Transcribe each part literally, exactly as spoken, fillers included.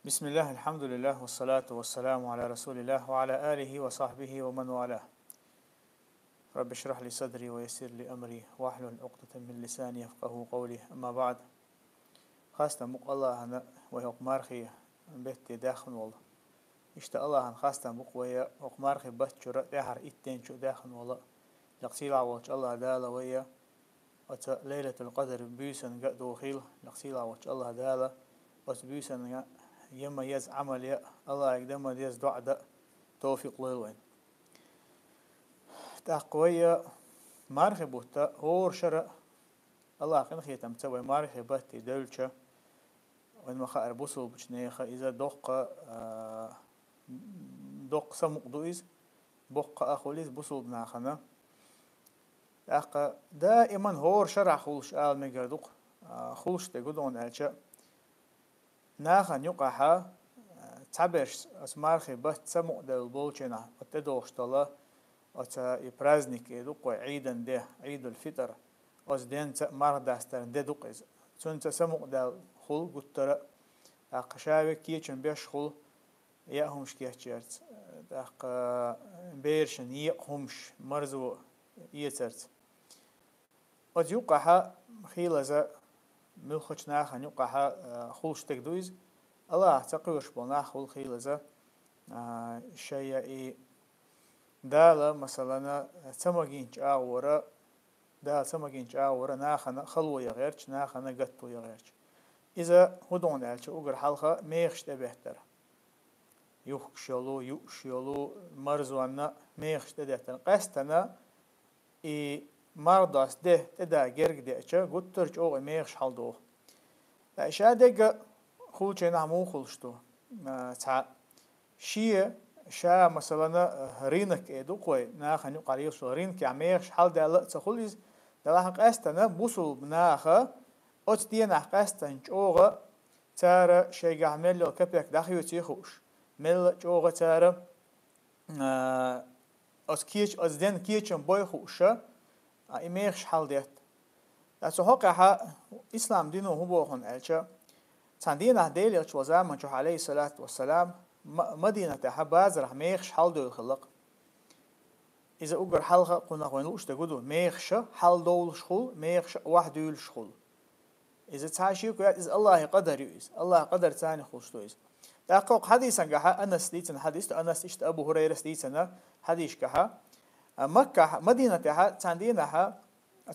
بسم الله، الحمد لله، والصلاة والسلام على رسول الله وعلى آله وصحبه ومن والاه. رب اشرح لي صدري ويسر لي أمري واحلل عقدة من لساني يفقهوا قولي. أما بعد. Хастам бу-кх Аллахьана вай хӀокху мархий бетте даьхна волу. Иштта Аллахьана хастам бу-кх вай хӀокху мархий баттан чуьра тӀаьхьара иттанчу даьхна волу. Лекха сийлахь волчу Аллахь Дала вай оцу Лайлатул-Къадр буьйсанга а дохийла, лекха сийлахь волчу Аллахь Дала оцу буьйсанга я ма еза Ӏамал ян, Аллахьига дан ма деза доӀа дан товфикъ лойла вайна. ТӀаккха вай мархий бутт хӀора шарахь Аллахьан къинхетамца вай мархий батте девлча, вайна ма-хаъара, бусулбачу нехан иза доккха, а, доккха самукъа ду иза, боккха а хуьлу иза бусулба нахана. ТӀаккха даиман хӀора шарахь хуьлуш ала мегар ду-кх, а, хуьлуш дерг хӀун ду аьлча, нахана юкъахьа, а, цхьаберш оцу мархий батта самукъадевлла болчу хенахь, оцу тӀедогӀуш долу оцу и праздник эр ду-кх вай, Ӏийдан де, Ӏийдул-Фитр, оцу денца а марха дастаран де ду-кх иза. Цуьнца самукъадаьлла хуьлу гуттара а, тӀаккха ша верг кечам беш хуьлу, яа хӀумаш кечъярца, тӀаккха берашна екъа хӀумаш, марзо эцарца. Оцу юкъахьа хийлаза, муьлххачу нахана юкъахьа, а, хуьлуш дерг ду иза. Аллахьах ца кхоьруш болу нах хуьлу хийлаза, а, шайна и Дала, масалана, ца магийначу агӀора, Дала ца магийначу агӀора нахана хало ян гӀерташ, нахана гатто ян гӀерташ. Иза хӀун ду аьлча, уггар хьалха мехаш тӀебеттар. Юхкуш йолу, юуш йолу, марзонна мехаш тӀедеттар. Къаьстина и марха досту де тӀедан герга деача, гуттар а чӀогӀа и мехаш хьаладоху. Ткъа ша дерг хуьлучу хенахь муха хуьлуш ду? А, цхьа шен, ша, масалана, рынок эр ду-кх вай, нахана юкъара йолуш йолу рынкехь мехаш хьаладаьлла а ца хуьлу иза, делахь а къаьстина бусулба наха оцу денахь къаьстина чӀогӀа цара шайгахь мел йолу капек дӀахоьций хууш, мелла а чӀогӀа цара, а, оцу кеча-, оцу ден кечам бой хууша, а, и мехаш хьаладетта. Ткъа цу хьокъехьа ислам дино хӀун боху аьлча, цхьана дийнахь Делан Элча волу заман чохь, алейхиссалату вассалам, Ма-, Мадинатехьа базарахь мехаш хьаладевлла хилла-кх. Иза уггар хьалха кхунах вайна лууш дерг ду, мехаша хьаладовлуш хуьлу, мехаша охьадуьйлуш хуьлу. Иза цхьа шеко яц, иза Аллахьан къадар ю иза. Аллахьан къадар царна хуьлуш ду иза. ТӀаккха хӀокху хьадисангахьа Анас дийцина хьадис ду, Анас иштта Абу ХӀурайрас дийцина хьадисгахьа, а, Маккахьа, Мадинатехьа цхьана дийнахьа,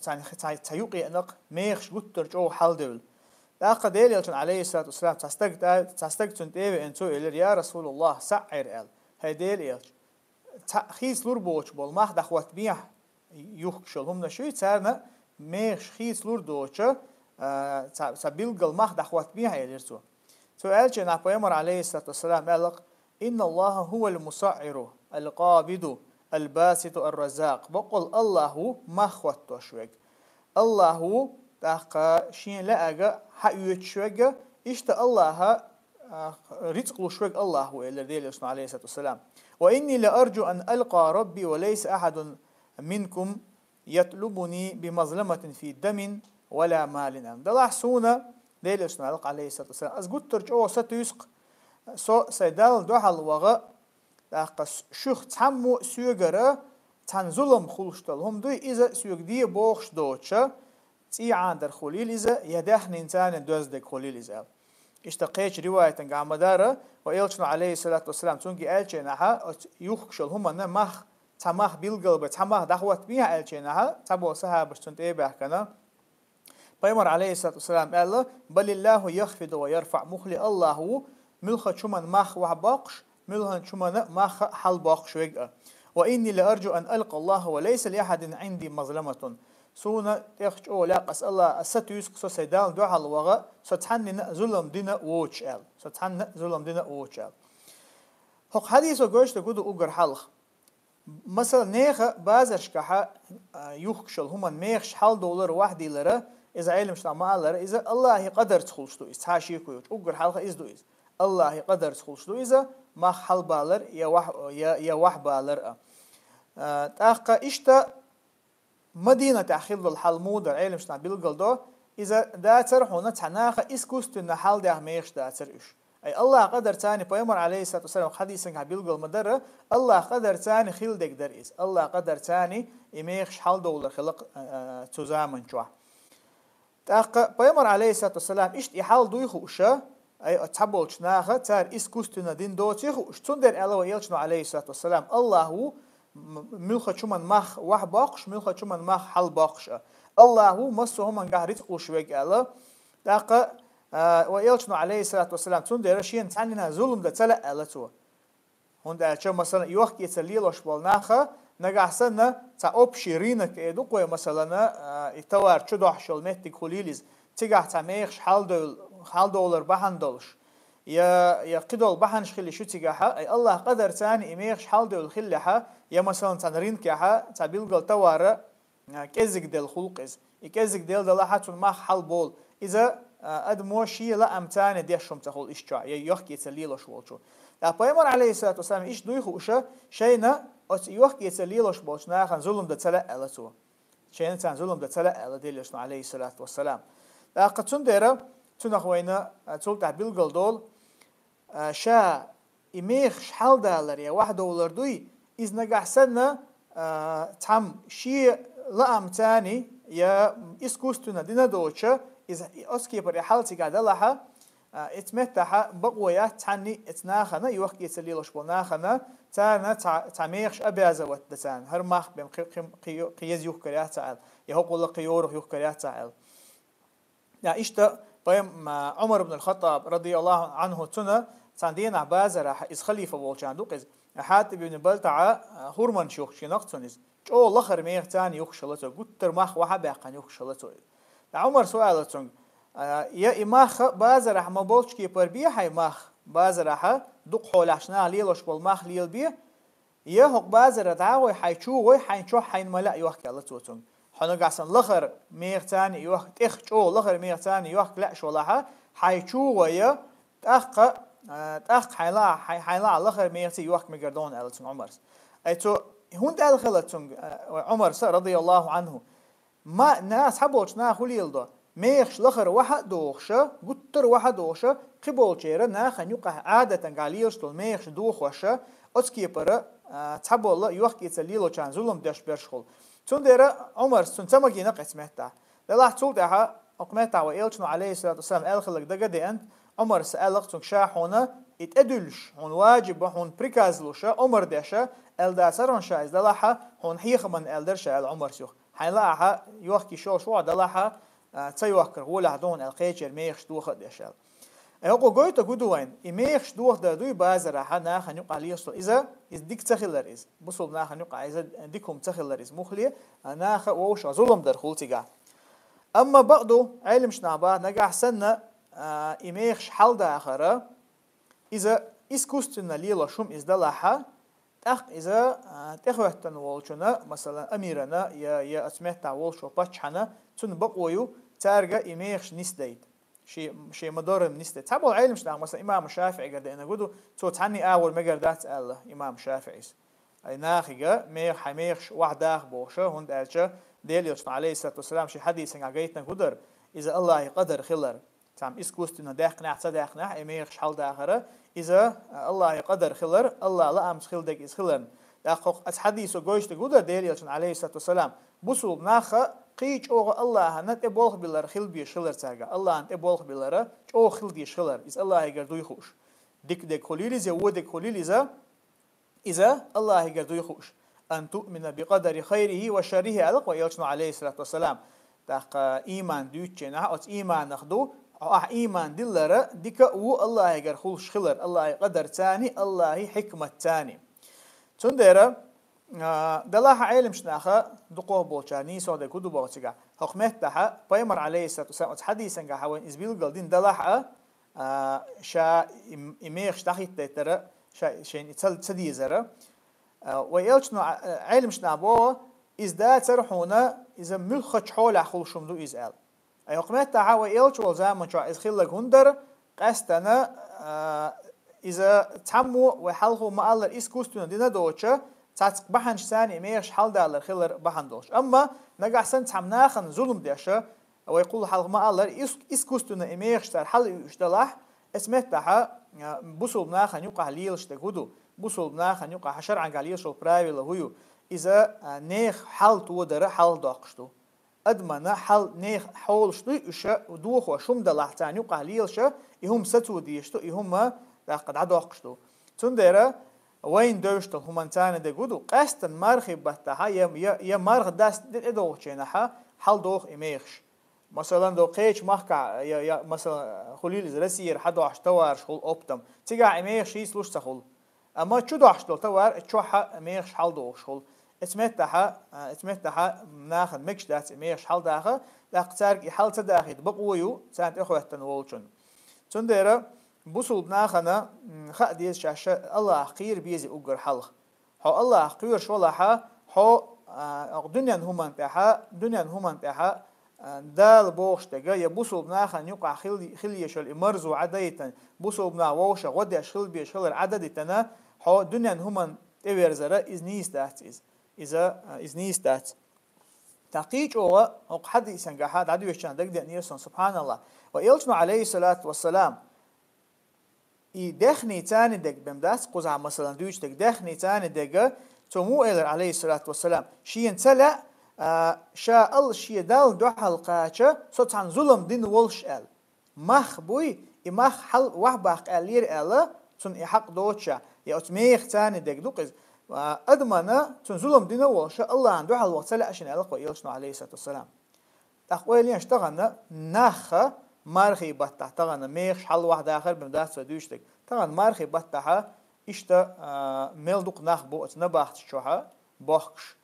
цхьана, цхьа, цхьа юкъа еана-кх мехаш гуттар а чӀогӀа хьаладевлла. ТӀаккха Делан Элчанна, алейхиссалату вассалам, цхьа стаг, цхьа стаг цунна тӀе а веана, цо элира: «Я Расулаллах, схьаӀера», – аьлла. «ХӀай Делан Элча, цхьаъ хийцалур боцуш болу мах дӀахӀоттабехьа», юхкуш йолу хӀуманаш юй, царна мехаш хийцалур доцуш, а, цхьа, цхьа билггал мах дӀахӀоттабехьа, элира цо. Цо аьллачу хенахь пайхамар, алейхиссалату вассалам, аьлла-кх: «Инна Аллаха хӀувал мусаӀӀиру, ал-къабиду, ал-баситу, ар-раззакъ». Баккъалла Аллахь ву мах хӀоттош верг. Аллахь ву тӀаккха шен лаьага хьаоьцуш верг, иштта Аллахьа а, рицкъ луш верг Аллахь ву, элира Делан Элчано, алейхиссалату вассалам. «Ва инни ла арджу ан алкъа Рабби ва лайса ахьадун минкум ятлубуни би мазламатин фи дамин ва ла малин», – аьлла. Делахь суна, Делан Элчано аьлла-кх, алейхиссалату вассалам, ас гуттар а чӀогӀа сатуьйсу-кх со сайн Далла дуьхьал ваха, тӀаккха с-, шух цхьаммо а соьгара цхьана зулам хуьлуш долу хӀума дуй, иза соьга де бохуш доцуша, цӀий Ӏанадар хуьлийла иза, я даьхнинца доьзна дерг хуьлийла иза, аьлла. Иштта кхечу риваятангахь ма-дарра, вайн Элчано, алейхиссалату вассалам, цуьнга аьллачу хенахьа, оцу юхкуш йолу хӀуманна мах, цхьа мах билггал бай, цхьа мах дӀахӀоттабехьа аьллачу хенахьа, цхьаболу сахьабаш цунна тӀе а баьхкина, пайхамар, алейхиссалату вассалам, аьлла: «Балиллаху яхфиду ва ярфаӀ», муххале Аллахь ву муьлххачу хӀуманна мах охьабоккхуш, муьлххачу хӀуманна мах хьалабоккхуш верг а. «Ва инни ла арджу ан алкъа Аллаха ва лайса ли ахьадин Ӏинди мазламатун». Суна тӀех чӀогӀа лаьа-кх ас Аллахь, ас сатуьйсу-кх со сайн Далла дуьхьал ваха, со цхьаннина а зулам дина воцуш, аьлла. Со цхьанна а зулам дина воцуш, аьлла. ХӀокху хьадисо гойтуш дерг хӀун ду уггар хьалха? Масала, нехан базаршкахьа, а, юхкуш йолу хӀуманна мехаш хьаладовлар, охьадийлар, иза Ӏеламнаха ма-аллара, иза Аллахьан къадарца хуьлуш ду иза, цхьа шеко йоцуш, уггар хьалха иза ду иза. Аллахьан къадарца хуьлуш ду иза, мах хьалабалар я охь-, я, я охьабалар а. А, тӀаккха иштта Мадинатехь хилла долу хьал муха дара, Ӏеламнаха билгалдо, иза дацара хьуна цхьа наха искусственно хьаладаьхна мехаш дацара уьш. Ай Аллахь къадарца пайхамар, алейхиссалату вассалам, хьадисангахь билгал ма дара, Аллахь къадарца хила дегдар из. Аллахь къадарца и мехаш хьалдовлар хилар, а, а, цу заман чохь. ТӀаккха пайхамар, алейхиссалату вассалам, иштта и хьал дуй хууш, ай, цхьаболчу наха, цара искусственно дина доций хууш, цундела аьлла вай элчано, алейхиссалату вассалам, Аллахь ву м-, муьлххачу хӀуман мах вахь боккхуш, муьлххачу хӀуман мах хьал боккхуш а. Аллахь ву массо а хӀумангахь рицкъ луш верг аьлла. ТӀаккха, а, вай элчано, алейхиссалату вассалам, цундела шена цхьаннена зулам дан ца лаьа аьлла цо. ХӀунда аьлча, масалан, йохк-эцар лелош болу наха, нагахь санна, цхьа общий рынок эр ду-кх вай, масалан, а, и товар чу дохьуш йолу меттиг хуьлийла иза, цигахь цхьа мехаш хьалдовла-, хьалдовлар бахьана долуш, я, я кхидолу бахьанаш хила йиш ю цигахь, ай Аллахь къадарца и мехаш хьалдевлла хиллехь, я, масалан, цхьана рынкехь цхьа билггал товар а, а, кӀеззиг делла хуьлу-кх иза. И кӀеззиг делла делахь, цуьнан мах хьалболу. Иза, а, адамо шен лаамца деш хӀума ца хуьлу иштта чохь, я йохк-эцар лелош волчо. Ткъа пайхамар, алейхиссалату вассалам, иштта дуй хууш, шайна оцу йохк-эцар лелош болчу нахана зулам дан ца лаьа аьлла цо. Шайна царна зулам дан ца лаьа аьлла Делан элчано, алейхиссалату вассалам. ТӀаккха цундела цунах вайна, а, цул тӀаьхьа билгал долу, а, ша и мехаш хьалдалар я вахьдовлар дуй, иза нагахь санна, а, цхьамма шен лаамца я искусственно дина доцуш, иза оцу кепара и хьал цигахь далахь, а, эцу меттехь бакъо яц цхьанний эцу нахана, йохк-эцар лелош болу нахана, царна цхьа, цхьа мехаш обязывать дан царна, хӀара мах бен кхи, кхи, кхи, кхи еза юхкур яц цхьа аьлла, я хӀокхул кхин йорах юхкур яц цхьа аьлла. Я, иштта пайхам-, а, Ӏумар ибн аль-Хаттаб, радияллаху Ӏанху, цунна цхьана дийнахь базарахь, иза халифа волчарна ду-кх иза, Хьатиб ибн БалтаӀа, а, хӀурманаш юхкуш гина-кх цунна иза. ЧӀогӀа лахара мехаца юхкуш хилла цо, гуттар мах вахьа а баьккхина юхкуш хилла цо иза. Ткъа Ӏумара аьлла цуьнга, а, я и мах базарахь ма болчу кепара бе хьайн мах, базарахь дукха хьолахь наха лелош болу мах лелабе, я хӀокху базара дӀа а гӀой, хьайн чу а гӀой, хьайн чохь хьайна ма лаьа йохк аьлла цо цуьнга. Хьо нагахь санна лахара мехаца йохк, тӀех чӀогӀа лахара мехаца йохк лаьаш валахь, хьайн чу а гӀой, тӀаккха, а, тӀаккха хьайн лаахь, хьайн, хьайн лаахь лахара мехаций йохк мегар ду хьуна аьлла цуьнга Ӏумарс. Ай цо хӀунда аьлла хилла цуьнга, а, Ӏумарса, радияллаху Ӏанху? Ма, на, цхьаболчу наха хӀун леладо? Мехаш лахара вахьа а дохуш, гуттар а вахьа а дохуш, кхиболчеран нахана юкъахь Ӏадатангахь лелаш долу мехаш дохош, оцу кепара, а, цхьаболу йохк-эцар лелочарна зулам деш берш хуьлу. Цундела Ӏумарс цунна ца магийна-кх эцу меттехь. Делахь цул тӀаьхьа, оцу меттехь вай элчано, алейхиссалату вассалам, аьлла хилларг дага а деана, Ӏумарс аьлла-кх цуьнга, ша хьуна и тӀедуьллуш, хьуна ваджиб а, хьуна приказ луш, омар деш, аьлла дацара хьуна ша иза, делахь хьуна хьехаман аьлла дара ша, аьлла Ӏумарс юха. Хьайн лаахь йохк йиш йолуш ву хьо, делахь, а, ца йохкура гӀолехь ду хьуна аьлла, кхечеран мехаш доха а деш аьлла. Ай, хӀокхо гойту гу ду вайна, и мехаш доха дар дуй базарахь нахана юкъахь лелаш долу. Иза, иза дика ца хилар иза. Бусулба нахана юкъахь иза дика хӀума ца хилар иза. Муххале, а, наха вовшах зулам дар хуьлу цигахь. Амма бакъду, Ӏеламнаха боху, нагахь санна, а, и мехаш хьалдахара, иза искусственно лелош хӀума иза далахь, тӀаккха иза, а, тӀехӀоьттина волчунна, масалан, амирана я, я оцу меттехь волуш волу паччахьна, цунна бакъо ю, цаьрга и мехаш нисдайта. Шен, шен ма-дарра нисдайта. Цхьаболу Ӏеламнаха, масалан, имам ШафиӀигара деана гу ду, цо цхьанний агӀор мегар дац аьлла имам ШафиӀис. Ай нахе мех-, хьайн мехаш вахьа даха бохуш, хӀунда аьлча Делан элчано, алейхиссалату вассалам, шен хьадисангахь гайтина гу дара, иза Аллахьан къадар хилар. Цхьамма искусственно даьккхинехь а, ца даьккхинехь а, и мехаш хьалдахара, иза Аллахьан къадар хилар, Аллахьан лаамца хила дерг иза хиларна. ТӀаккха хӀокху оцу хьадисо гойтуш дерг хӀун дара, Делан элчано, алейхиссалату вассалам, бусулба наха кхин чӀогӀа Аллахьана тӀе болх биллар хила безаш хилар цаьрга. Аллахьана тӀе болх биллар чӀогӀа хила дезаш хилар, иза Аллахьигара дуй хууш. Дика дерг хуьлийла иза, вон дерг хуьлийла иза, иза Аллахьигара дуй хууш. «Ан туъмина би къадари хайрихи ва шаррихи», аьлла-кх вайн элчано, алейхиссалату вассалам. ТӀаккха ийман дуьйцучу хенахь оцу ийманах ду, ахь ийман диллар дика а, вон а Аллахьигара хуьлуш хилар, Аллахьан къадарца а, Аллахьан хьикматца а. Цундела, а, делахь а Ӏеламнаха дукхахболчара нийсо дерг хӀун ду боху цигахь. ХӀокху меттехь пайхамар, алейхиссалату вассалам, оцу хьадисангахь вайна иза билгал дина делахь а, а, ша и, и мехаш дӀахӀиттадайтара, ша, шайна и ца, ца дезара. А, вайн элчано, а, Ӏеламнаха боху, иза дацара хьуна, иза муьлххачу хьолехь хуьлуш хӀума ду иза аьлла. Ай хӀокху меттехь вайн элча волу заман чохь иза хилларг хӀунда дара, къаьстина, а, иза цхьаммо вай хьалхо ма-аллара искусственно дина доцуш, цхьацца бахьанашца и мехаш хьалдалар хилар бахьана долуш. Амма нагахь санна цхьамма нахана зулам деш, вай кхул хьалха ма-аллара, ис-, искусственно и мехаш цара хьалаоьцуш делахь, Эцу меттахьа, а, бусулба нахана юкъахь лелаш дерг хӀу ду? Бусулба нахана юкъахь шарӀангахь лелаш йолу правила хӀу ю? Иза, а, нехан хьал тодар хьалха доккхуш ду. Адамана хьал нехан хьолаш дуй уьш, дохош хӀума далахь царна юкъахь лелаш, и хӀума сацо дезаш ду, и хӀума тӀаккха дӀадоккхуш ду. Цундела вайна девзаш долу хӀуманна царна дерг хӀу ду? Къаьсттина мархий баттахьа я, я, я марха дац де тӀедогӀучу хенахьа хьал доху и мехаш. Масалан, до кхечу махкахь, я, я, масалан, хуьлийла иза Россияра хьадохьуш товараш хуьлу оптом. Цигахь и мехаш хӀинца луш ца хуьлу. Амма чу дохьуш долу товар чохь а мехаш хьал дохуш хуьлу. Эцу меттахьа, а, эцу меттахьа нахана мегаш дац и мехаш хьал даха, тӀаккха цаьрга и хьал ца дахийта бакъо ю царна тӀехӀоьттина волчунна. Цундела бусулба нахана, м, хаа деза шаьш Аллахах кхера беза уггар хьалха. Хьо Аллахах кхоьруш валахьа, хьо, а, дуьненан хӀуманна тӀехьа, дуьненан хӀуманна тӀехьа, а, Дала бохуш дерг, я бусулба нахана юкъахь хил-, хила езаш йолу и марзо Ӏадайтина, бусулба нах вовшах гӀо деш хила безаш хилар Ӏададитина, хьо дуьненан хӀуманна тӀеверзара иза нийса дац иза. Иза, а, иза нийса дац. Ткъа кхин а чӀогӀа хӀокху хьадисангахьа дӀадоьшучарна дагадеанера сан, субхьаналлахӀ. Ва элчано, алейхиссалату вассалам, и даьхний царна дерг бен дац, кхузахь, масалан, дуьйцу дерг, даьхний царна дерг, цо муха элира, алейхиссалату вассалам, шена ца лаьа, а, ша Алла шен Далла дуьхьал кхача, со цхьана зулам дина волуш аьлла. Мах буй, и мах хьал вахьбаккха аьллера аьлла, цунна и хьакъ доцуша, я оцу меха царна дерг ду-кх иза. А, адамана цунна зулам дина а волуша, Аллахьан дуьхьал ваха ца лаьа шена аьлла кхо элчано, алейхиссалату вассалам. ТӀаккха ойла еш тахана, нахха мархий баттахь тахана мехаш хьал вахьа дахар бен дац со дуьйцу дерг. Тахана мархий баттахьа иштта, а, мел дукха нах бу оцу набахташ чохьа, бохкуш,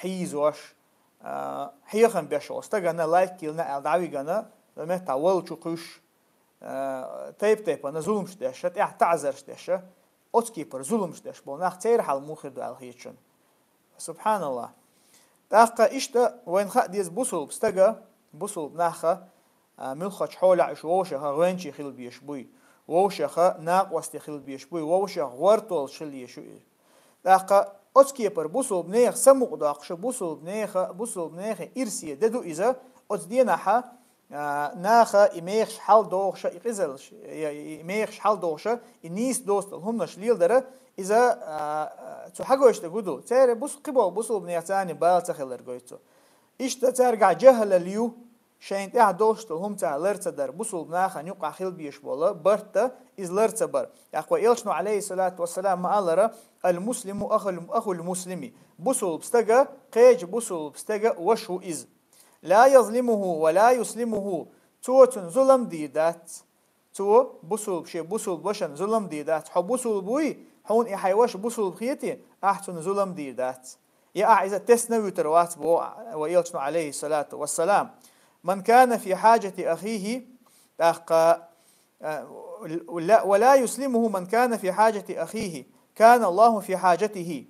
хьийзош, а, хьехам беш волу стагана лайк килна аьлла дӀавигана, меттахь вала чу кхуьш, а, тайп-тайпана зуламаш деш, тӀехь таӀзарш деш, оцу кепара зуламаш деш болу нах церан хьал муха хир ду аьлла хеташ шуна. СубхьаналлахӀ. ТӀаккха иштта вайна хаа деза бусулба стага, бусулба наха, а, муьлххачу хьолехь уьш вовшаха гӀоьнчий хила безаш буй, вовшаха накъостий хила безаш буй, вовшах гӀортолаш хила езаш ю и. ТӀаккха оцу кепара бусулба нехан самукъадоккхуша, бусулба неха, бусулба нехан ирсе де ду иза, оцу денахьа, а, наха и мехаш хьал дохуша, и къизаллаш, я, и мехаш хьал дохуша, и нийса доцу долу хӀуманаш леладара, иза, а, а, цу хьагойтуш дерг хӀу ду? Церан бус-, кхиболу бусулба нехан царна бала ца хилар гойту цо. Иштта цаьргахь жахӀалал ю, шайна тӀехь долуш долу хӀума цара лар ца дар, бусулба нахана юкъахь хила безаш болу барт а, иза лар ца бар. ТӀаккха вай элчано, алейхиссалату вассалам, ма-аллара: «Ал-муслиму ахул, ахул муслими». Бусулба стага, кхечу бусулба стага ваша ву иза. «Ла язлимуху ва ла юслимуху». Цо цунна зулам дийр дац. Цо бусулба, шен бусулба вашана зулам дийр дац. Хьо бусулба вуй, хьуна и хьайн ваша бусулба хетий, ахь цунна зулам дийр дац. Я ахь иза тесна вуьтур вац, боху вай элчано, алейхиссалату вассалам: «Ман кана фи хьаджати ахихи», тӀаккха, а, ла-, «ва ла юслимуху ман кана фи хьаджати ахихи, кана Аллаху фи хьаджатихи».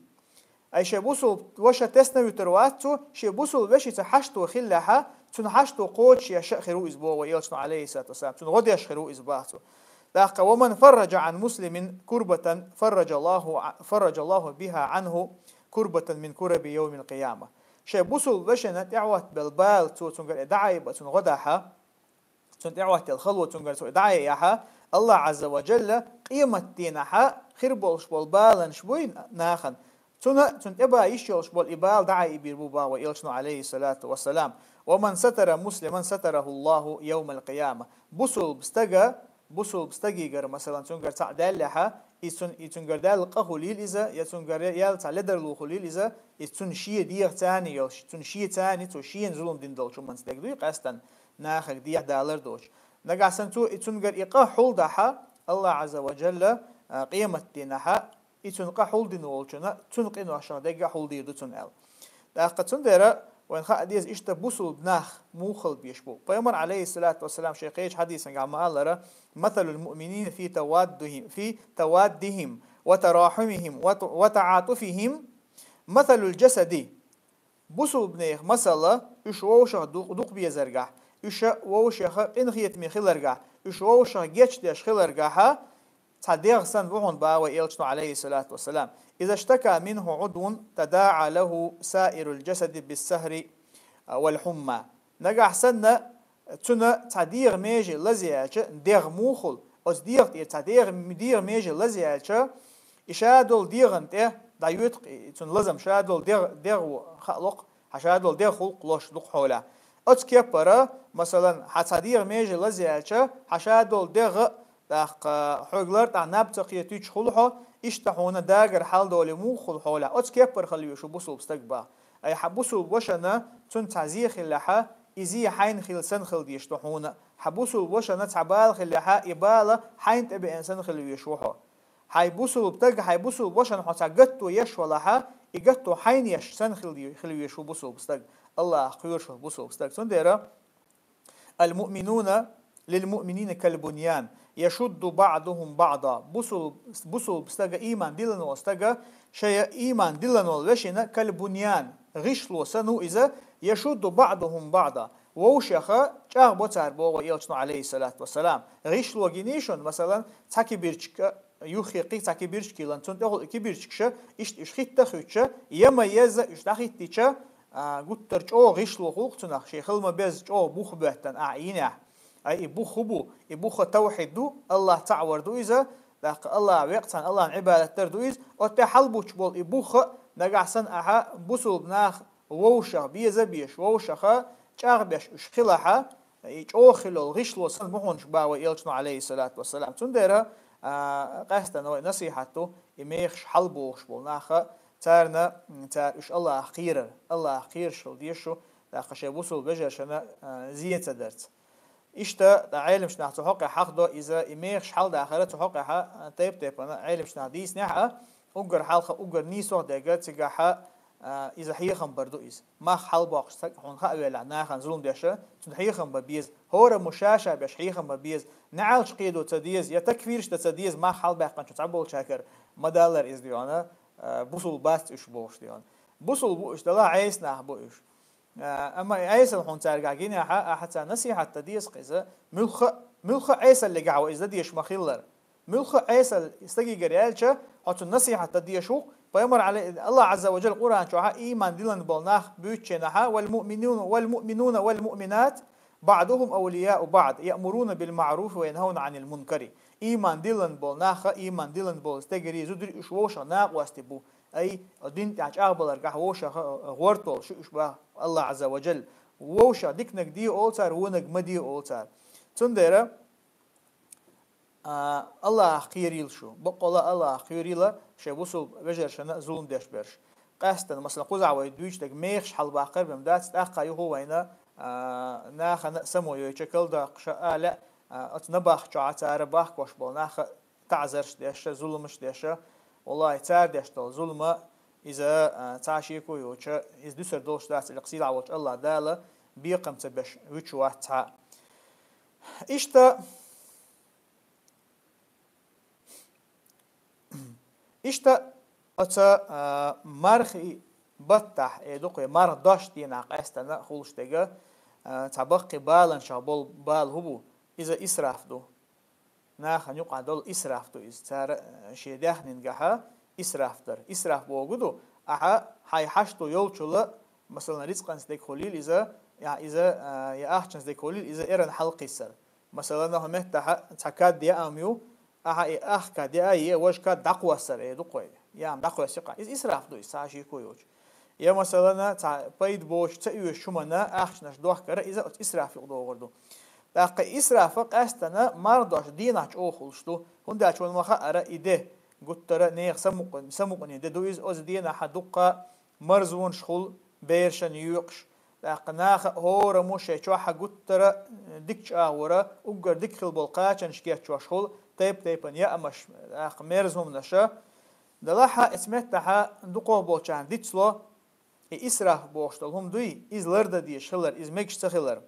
Ай шен бусулба ваша тесна вуьтур вац цо, шен бусулба вешица хьашто хиллехьа, цунна хьашто кхочушъеш а хир ву иза, боху вай элчано, алейхиссалату вассалам. Цунна гӀо деш хир ву иза, боху цо. ТӀаккха: «Ва ман фарраджа ан муслимин курбатан, фарраджа Аллаху, фарраджа Аллаху биха анху курбатан мин кураби йовмил къияма». Шен бусулба вешина тӀехӀоттабелла бала цо цуьнгара дӀаайба, цунна гӀо дахьа, цунна тӀехӀоттаелла хало цуьнгара цо дӀаайахьа, Аллах Азза ва Джалла къематдийнахьа хир болуш болу баланаш буй нахана. Цунна, цунна тӀеба йиш йолуш болу и бала дӀаайбийр бу, боху вай элчано, алейхиссалату вассалам. «Ва ман сатара муслиман сатараху Аллаху йовмал къияма». Бусулба стага, бусулба стагигара, масалан, цуьнгара цхьаъ даьллехьа, и цун-, и цуьнгара даьлла къа хуьлийла иза, я цуьнгара яьлла цхьа ледар лу хуьлийла иза, и цунна шен дегӀа царна йолуш, цунна шен царна, цо шена зулам дина долчу хӀуманца дерг дуй, къаьстана нахага дехьа далар доцуш. Нагахь санна цо и цуьнгара и къа хьулдахьа, Аллах Азза ва Джалла, а, къематдийнахьа, и цунна къа хьулдина волчунна, цунна къиношах дерг а хьулдийр ду цунна аьлла. ТӀаккха цундела вайн хаа деза иштта бусулба нах муха хила безаш бу. Пайхамар, алейхиссалату вассалам, шен кхечу хьадисангахь ма-аллара: «Масалул муъминина фи таваддухим, фи таваддихим, ва тарахумихим, ва ту-, ва таатуфихим, масалул джасади». Бусулба нехан масала, уьш вовшах дукъ-, дукъ безаргахь, уьш вовшаха къинхетаме хиларгахь, уьш вовшах гечдеш хиларгахьа, цхьа дегӀ санна ву хьуна, боху вай элчано, алейхиссалату вассалам. «Иза штака минху удвун, тадаа лаху саирул джасади биссахари вал хумма». Нагахь санна цуьнан цхьа дегӀан меже лазаяьлча, дегӀ муха хуьлу, Оцу дегӀа тӀера цхьа дегӀа, дегӀа меже лазаяьлча, и шадолу дегӀан тӀе дӀайоьду-кх, и цуьнан лазам шадолу дегӀ, дегӀ ву хаалуш, хьан шадолу дегӀ гӀуллакх луш ду-кх хьолехь. Оцу кепара, масалан, хьан цхьа дегӀа меже лазаяьлча, хьан шадолу дегӀ, тӀаккха хьоьга лартӀехь наб ца кхетуьйтуш хуьлу хьо, иштта хьуна дагар хьалдолий муха хуьлу хьолехь. Оцу кепара хила везаш ву бусулба стаг боху. Ай, хьан бусулба вашана цунна цхьа зе хиллехьа, и зе хьайна хилла санна хила дезаш ду хьуна. Хьан бусулба вашана цхьа бала хиллехьа, и бала хьайна тӀебеана санна хила везаш ву хьо. Хьайн бусулба стаг, хьайн бусулба вашана хьо цхьа гатто еш валахьа, и гатто хьайна еш санна хила, хила везаш ву бусулба стаг. АллахӀах кхоьруш ву бусулба стаг. Цундела: «Ал-муъминуна лил-муъминина кал-буньян, яшудду баъдухум баъда». Бусул-, бусулба стага, иман диллина волу стага, шайн иман диллина волу вешина кал-буньян, гӀишло санна ву иза, яшудду баъдухум баъда. Вовшаха чӀагӀбо цара боху вайн элчано, алейхиссалату вассалам. ГӀишло гиний шуна, масалан, цхьа кибирчка юххе кхин цхьа кибирчка йиллина, цунна тӀехула и кибирчкаша, иштта уьш хӀитта а хуьттуша, я ма езза уьш дӀахӀиттича, а, гуттар а чӀогӀа гӀишло хуьлу-кх цунах, шен хила ма-безза чӀогӀа бух боьттина ахь йинехь. Ай, и бух хӀун бу? И буха тавхьид ду, АллахӀ цхьаъ вар ду иза, тӀаккха АллахӀ веккъа цхьана, АллахӀна Ӏибадат дар ду иза. Оцу тӀе хьалабуьттуш болу и буха, нагахь санна ахьа бусулба нах вовшах беза а беш, вовшаха чӀагӀбеш уьш хилахьа, и чӀогӀа хилла йолу гӀишло санна бу хьуна боху вайн элчано, алейхиссалату вассалам. Цундела, а, къаьстина вайн насихьат ду, и мехаш хьалабохуш болу наха, царна, м, цара уьш АллахӀах кхерар, АллахӀах кхераш хила дезаш ду, тӀаккха шайн бусулба вежаршна, а, зен ца дарца. Иштта, ткъа Ӏеламчу наха цу хьокъехь хьахдо иза, и мехаш хьаладахар цу хьокъехь, а, тайп-тайпана Ӏеламчу наха дийцинехь а, уггар хьалха, уггар нийсох дерг цигахь, а, иза хьехам бар ду иза. Мах хьалабоккхуш стаг хьуна хаа велахь, нахана зулам деш, цунна хьехам бан беза. ХӀораммо ша-ша беш хьехам бан беза. НеӀалт кхедо ца деза, я такфирш дан ца деза, мах хьалабаьккхинчу цхьаболчаьргара, ма-даллара иза дегӀана, а, бусулба бац уьш бохуш дегӀана. Бусулба бу уьш, делахь Ӏеса нах бу уьш. А, амма и Ӏесалла хьуна цаьргахь гинехь, ахьа царна насихьат дан деза-кх иза. Муьлхха, муьлхха а Ӏесаллехь вай иза дан дезаш ма-хиллара. Муьлхха а Ӏесалла стагигара яьлча, хьо цунна насихьат дан дезаш ву-кх. Пайхамар Ӏалай-, АллахӀ Ӏазза ва Джалла Къуръан чохь а иман диллина болу нах буьйцучу хенахь, «Вал-муъминуна, вал-муъминуна, вал-муъминат, баъдухум авлияу баъд, яъмуруна бил-маъруфи ва янхавна Ӏанил мункари». Иман диллина болу нах, иман диллина болу стегарий, зударий уьш вовшах накъостий бу. Ай, дин тӀехь чӀагӀбаларгахь вовшах, а, гӀортол шу уьш боху АллахӀ Ӏазза ва Джалла. Вовшах диканиг де олу цара, вониг ма де олу цара. Цундела, а, АллахӀах кхерийла шу. Баккъалла АллахӀах кхерийла, шайн бусулба вежаршна зулам деш берш. Къаьстина, масала, кхузахь вай дуьйцуш дерг мехаш хьалабаккхар бен дац, тӀаккха юха вайна, а, нахана а само йойча калдаккхуша а лаьа, а, оцу набахти чохь а цара бахкош болу нах а таӀзарш деш, зуламаш деш, валлахӀи, цара деш долу зулам, иза, а, цхьа шеко йоцуш, иза дуьсур долуш дац, и сийлахь волчу АллахӀ Дала бекхам ца беш вуьтуш вац цхьа а. Иштта, иштта оцу, а, мархи баттахь, э, дукха марха дош дийнахь къаьстина хуьлуш дерг, а, цхьа баккхий баланашах болу бала хӀун бу? Иза исраф ду. Нахана юкъахь долу исраф ду иза. Цара, э, шен даьхнин гахьа исраф дар. Исраф бохург ду, ахьа хьайн хьашто йолчул, масалан, рицкъанца дерг хуьлийла иза, я иза, э, я ахчанца дерг хуьлийла иза эрна хьалакхиссар. Масалан, хӀун меттахьа цхьа кад яам ю, ахьа и ах кад яа, е важа кад дӀакхоссар, э, дукха вай. Яам дӀакхоьссу кхаъ. Иза исраф ду, иза цхьа а шеко йоцуш. Я, масалана, цхьа пайда боцуш ца оьшучу хӀуманна ахчанаш дохкара, иза оцу исраф юкъа догӀур ду. ТӀаккха исрафа къаьстина марха дош дийнахь чӀогӀа хуьлуш ду, хӀунда аьлча вайна ма хаъара и де, гуттара нехан самукъа-, самукъане де ду иза, оцу дийнахьа дуккха марзонаш хуьлу, берашна йоькъуш, тӀаккха наха а хӀораммо шайн чохь а гуттара дикачу агӀора, уггар дика хила болу кхачанаш кечдеш хуьлу, тайп-тайпана яамаш, тӀаккха мерза хӀуманаша. Делахь а, эцу меттахьа дукхох болчарна дицло, и исраф бохуш долу хӀума дуй, иза лардан дезаш хилар, иза мегаш ца хилар.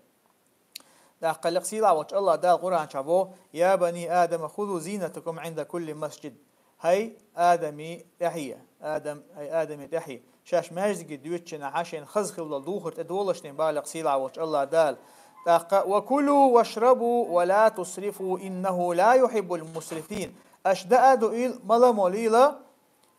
ТӀаккха лекха сийлахь волчу АллахӀ Дала Къуръан чохь боху: «Я бани Адама, хузу зинатакум Ӏинда кулли масджид». ХӀай Адамий тӀаьхье, Адам, хӀай Адамий тӀаьхье. Шаьш маьждиге доьдучу хенахьа шайна хаза хила долу духар тӀе долашний, боху лекха сийлахь волчу АллахӀ Дала. ТӀаккха: «Ва кулу вашрабу ва ла тусрифу, иннаху ла юхиббул мусрифин». Аша даа а дуийла, мала а молийла,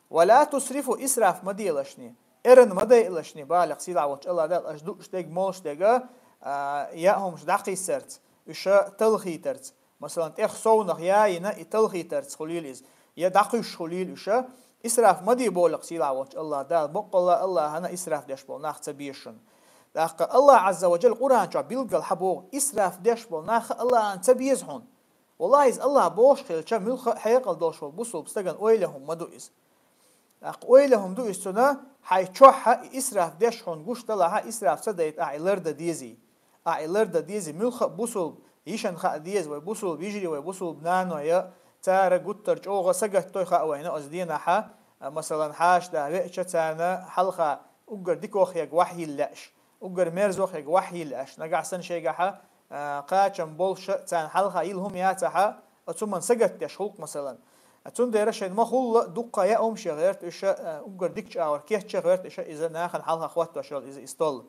«Ва ла тусрифу», исраф ма делашний, эрна ма дайалашний, боху лекха сийлахь волчу АллахӀ Дала, аша дууш дерг, молуш дерг, а, яа хӀумаш дӀакхиссарца, уьш талхийтарца. Масалан, тӀех совнах яйина и талхийтарца хуьлийла иза, я дӀакхуьйсуш хуьлийла уьш, исраф ма де боху-кх сийлахь волчу АллахӀ Дала, баккъалла АллахӀана исраф деш болу нах ца беза шуна. ТӀаккха АллахӀ Ӏазза ва Джалла Къуръан чохь билггал хьан боху, исраф деш болу нах АллахӀана ца беза хьуна. ВаллахӀи, иза АллахӀ бохуш хилча, муьлхха а хьекъал долуш волу бусулба стагана ойла хӀума ма ду иза. ТӀаккха ойла хӀума ду иза цуьнан, хьайн чохь а и исраф деш хьуна гуш далахь а, исраф ца дайта ахь и лардан дезий. Ахь и лардан дезий, муьлхха а бусулба йишина хаа деза, вай бусулба йижарий, вай бусулба наной а, цара гуттар чӀогӀа сагатдой хаьа вайна оцу дийнахь а, масалан, хьаша да веача, царна хьалха уггар дика хьегна вахьйилла лаьаш, уггар мерзо хьегна вахьйилла лаьаш, нагахь санна шайгахь а, а, кхачам болуш а, царна хьалха йилла хӀума яцахь а, оцу хӀуманна сагатдеш хуьлу-кх, масалан. Цундела шайна ма-хуьллу дуккха а яа хӀума шен гӀерта уьш, а, уггар дика чӀагӀар кечъян гӀерта уьш, иза нахана хьалха хӀоттош йолу иза и стол.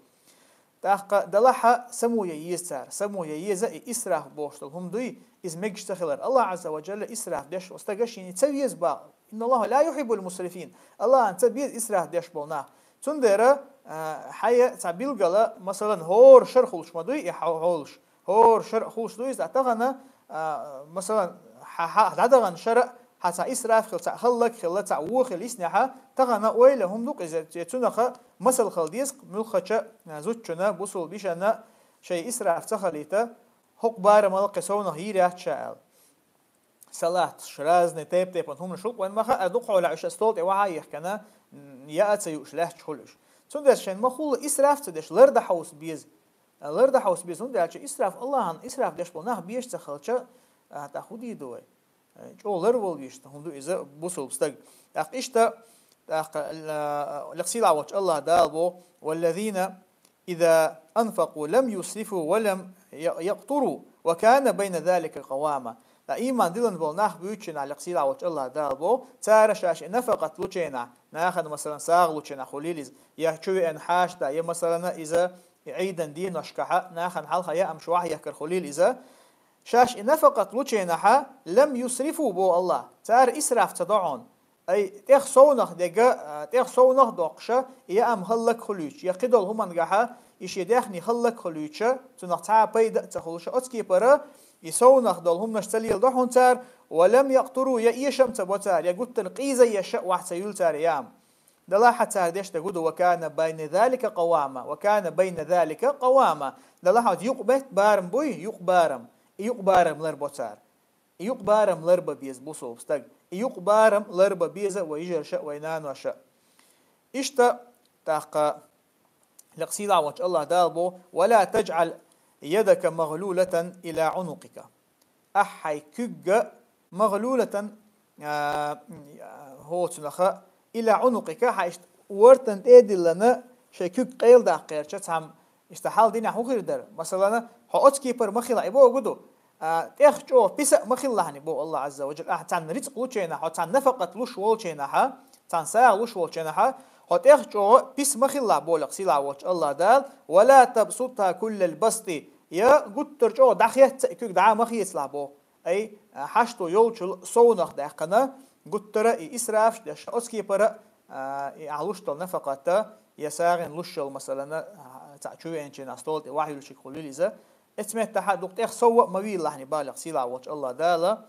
ТӀаккха далахь а само ян еза цара, само ян еза и исраф бохуш долу хӀума дуй, иза мегаш ца хилар. АллахӀ Ӏазза ва Джалла исраф деш волу стага шена ца веза боху. Инна АллахӀа ла юхьиббул мусрифин. АллахӀана ца беза исраф деш болу нах. Цундела, а, хьайн цхьа билгала, масалан, хӀора шарахь хуьлуш ма дуй и хьо-, хьолуш. ХӀора шарахь хуьлуш ду иза, тахана, а, масалан, хьан, хьан дӀадахана шарахь, хьан цхьа исраф хилла, цхьа хӀаллак хилла, цхьа вон хилла иснехь, тахана ойла хӀума ду-кх иза, цуьнах масал хила деза-кх муьлххачу, а, зудчунна, бусулба йишина шайн исраф ца хилийта, хӀокху барамал кхин совнах йийр яц ша аьлла. Салаташ, разный тайп-тайпана хӀуманаш хуьлу-кх вайн, ма хаьа, дукха хьолахь уьш стол тӀе вахьа а йихкина, м, яа а ца юуш лаьтташ хуьлу уьш. Цундела шайна ма-хуьллу исраф ца деш, лардан хьовса беза. Лардан хьовса беза, хӀунда аьлча исраф АллахӀана, исраф деш болу нах безаш ца хилча, а, тӀаккха хӀун дийр ду вай? ЧӀогӀа ларвала везаш хӀума ду иза бусулба стаг. ТӀаккха иштта, тӀаккха, а, лекха сийлахь волчу АллахӀ Дала боху: «Валлазина иза анфакъу лам юсрифу ва лам я-, якътуру, ва кана байна залика къавама». Ткъа ийман диллина болу нах буьйцучу хенахь, лекха сийлахь волчу АллахӀ Дала боху, цара шаьш и нафакъат лучу хенахь, нахана, масалан, сагӀа лучу хенахь хуьлийла иза, я чу веана хьаша да, я, масалан, иза и Ӏийдан деношкахь нахана хьалха яамаш вахьа яхкар хуьлийла иза, шаьш и нафакъат лучу хенахь, лам юсрифу, боху АллахӀа, цара исраф ца до хьуна. Ай, тӀех совнах дерг, а, тӀех совнах доккхуш, и яам хӀаллак хуьлуьйтуш, я кхидолу хӀуманна гахь и шен даьхни хӀаллак хуьлуьйтуш, цунах цхьа а пайда а ца хуьлуш, оцу кепара и совнах долу хӀуманаш ца леладо хьуна цара, ва лам якътуру, я эшам ца бо цара, я гуттар а къийза еш а вахьа ца юьллу цара яам. Далахь а цара деш дерг хӀун ду: «Ва кана байна залика къавама, ва кана байна залика къавама». Далахь а оцу юкъаметтан барам буй, юкъа барам, и юкъа барам ларбо цара. И юкъа барам ларбан беза бусулба стаг. И юкъа барам ларбан беза вай йижарша а, вай наноша а. Иштта, тӀаккха лекха сийлахь волчу АллахӀ Дала боху: «Ва ла таджӀал ядака магълулатан ила Ӏунукъика». Ахь хьайн куьг магълулатан, а, хӀоцунах, ила Ӏунукъика, хьан иштта вортан тӀе а диллина, шайн куьг къайладаккха гӀерташ цхьамма, иштта хьал динехь хӀун хир дара? Масалана, хьо оцу кепара ма хилахь, и бохург ду, а, тӀех чӀогӀа писа а ма хилалахьний, боху АллахӀ Ӏазза ва Джалла, ахь царна рицкъ лучу хенахь, хьо царна нафакъат луш волчу хенахь, царна сагӀа луш волчу хенахь, хьо тӀех чӀогӀа писа ма хилалахь, боху лекха сийлахь волчу АллахӀ Дала, «ва ла табсутха куллал басти», я гуттар а чӀогӀа дӀахецца и куьг дӀа ма хецалахь, боху. Ай, а, хьашто йолчул совнах даьккхина, гуттара а и исрафаш деш, оцу кепара а, а, и ахь луш долу нафакъата, я сагӀина луш йолу, масалана, а, цхьа чу веанчу хенахь стол тӀе вахьа юьллуш хуьлийла иза. Оцу меттехь дукха тӀех сов а ма вийлалахьний, боху лекха сийлахь волчу АллахӀ Дала.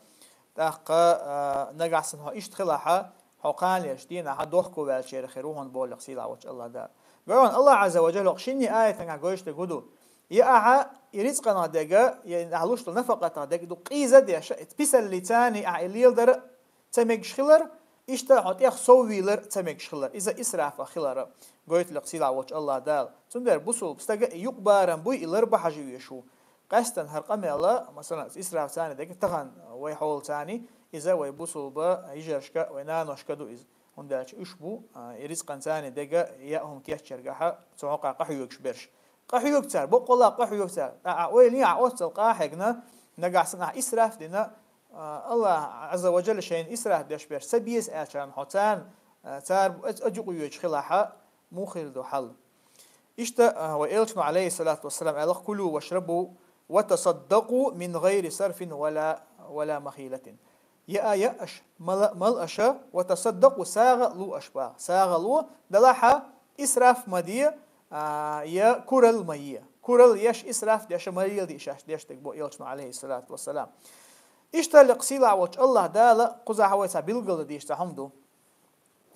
ТӀаккха, а, нагахь санна хьо иштта хилахь, хьо кханалерчу дийнахь дохко ваьллачеран хир ву хьуна, боху лекха сийлахь волчу АллахӀ Дала. Гой хьуна, АллахӀ Ӏазза ва Джалла хӀокху шинне аятангахь гойтуш дерг хӀун ду? Я ахьа и рицкъанах дерг, я ахьа луш долу нафакъатах дерг дукха къийза а деш, писаллица а ахьа и леладар а ца мегаш хилар, иштта хьо тӀех сов вийлар а ца мегаш хилар. Иза исрафах хилар гойту лекха сийлахь волчу АллахӀ Дала. Цундела бусулба стага и юкъа барам буй, и ларбан хьажа везаш ву. Къаьстина хӀара къамел, масалан, исрафца а дерг тахана вай хьолаца а, иза вай бусулба йижаршка, вай наношка ду иза. ХӀунда аьлча уьш бу, а, и рицкъанца а дерг яа хӀума кечъяргахь цу хьокъехь къахьоьгуш берш. Къахьоьгу цара, баккъалла къахьоьгу цара. Ахь, ахь ойла йин, ахь оццул къа а хьегна, нагахь санна ахь исраф дина, а, АллахӀ Ӏазза ва Джалла шайна исраф деш берш ца беза аьлча хьо царна, а, цара оцу юкъа йоьдуш хилахь, муха хир ду хьал? Иштта, а, вай Элчано, Ӏалайхиссалату вассалам, аьлла-кх: «Кулу вашрабу ва тасаддакъу мин гӀайри сарфин ва ла, ва ла махилатин». Яа, яа аша, мала, мала аша, ва тасаддакъу, сагӀа а ло аша, боху. СагӀа ло, далахь а исраф ма де, а, я куралла ма е. Куралла еш, исраф деш ма леладе шаьш деш дерг, боху Элчано, Ӏалайхиссалату вассалам. Иштта лекха сийлахь волчу АллахӀ Дала кхузахь вай цхьа билгала дийш цхьа хӀума ду.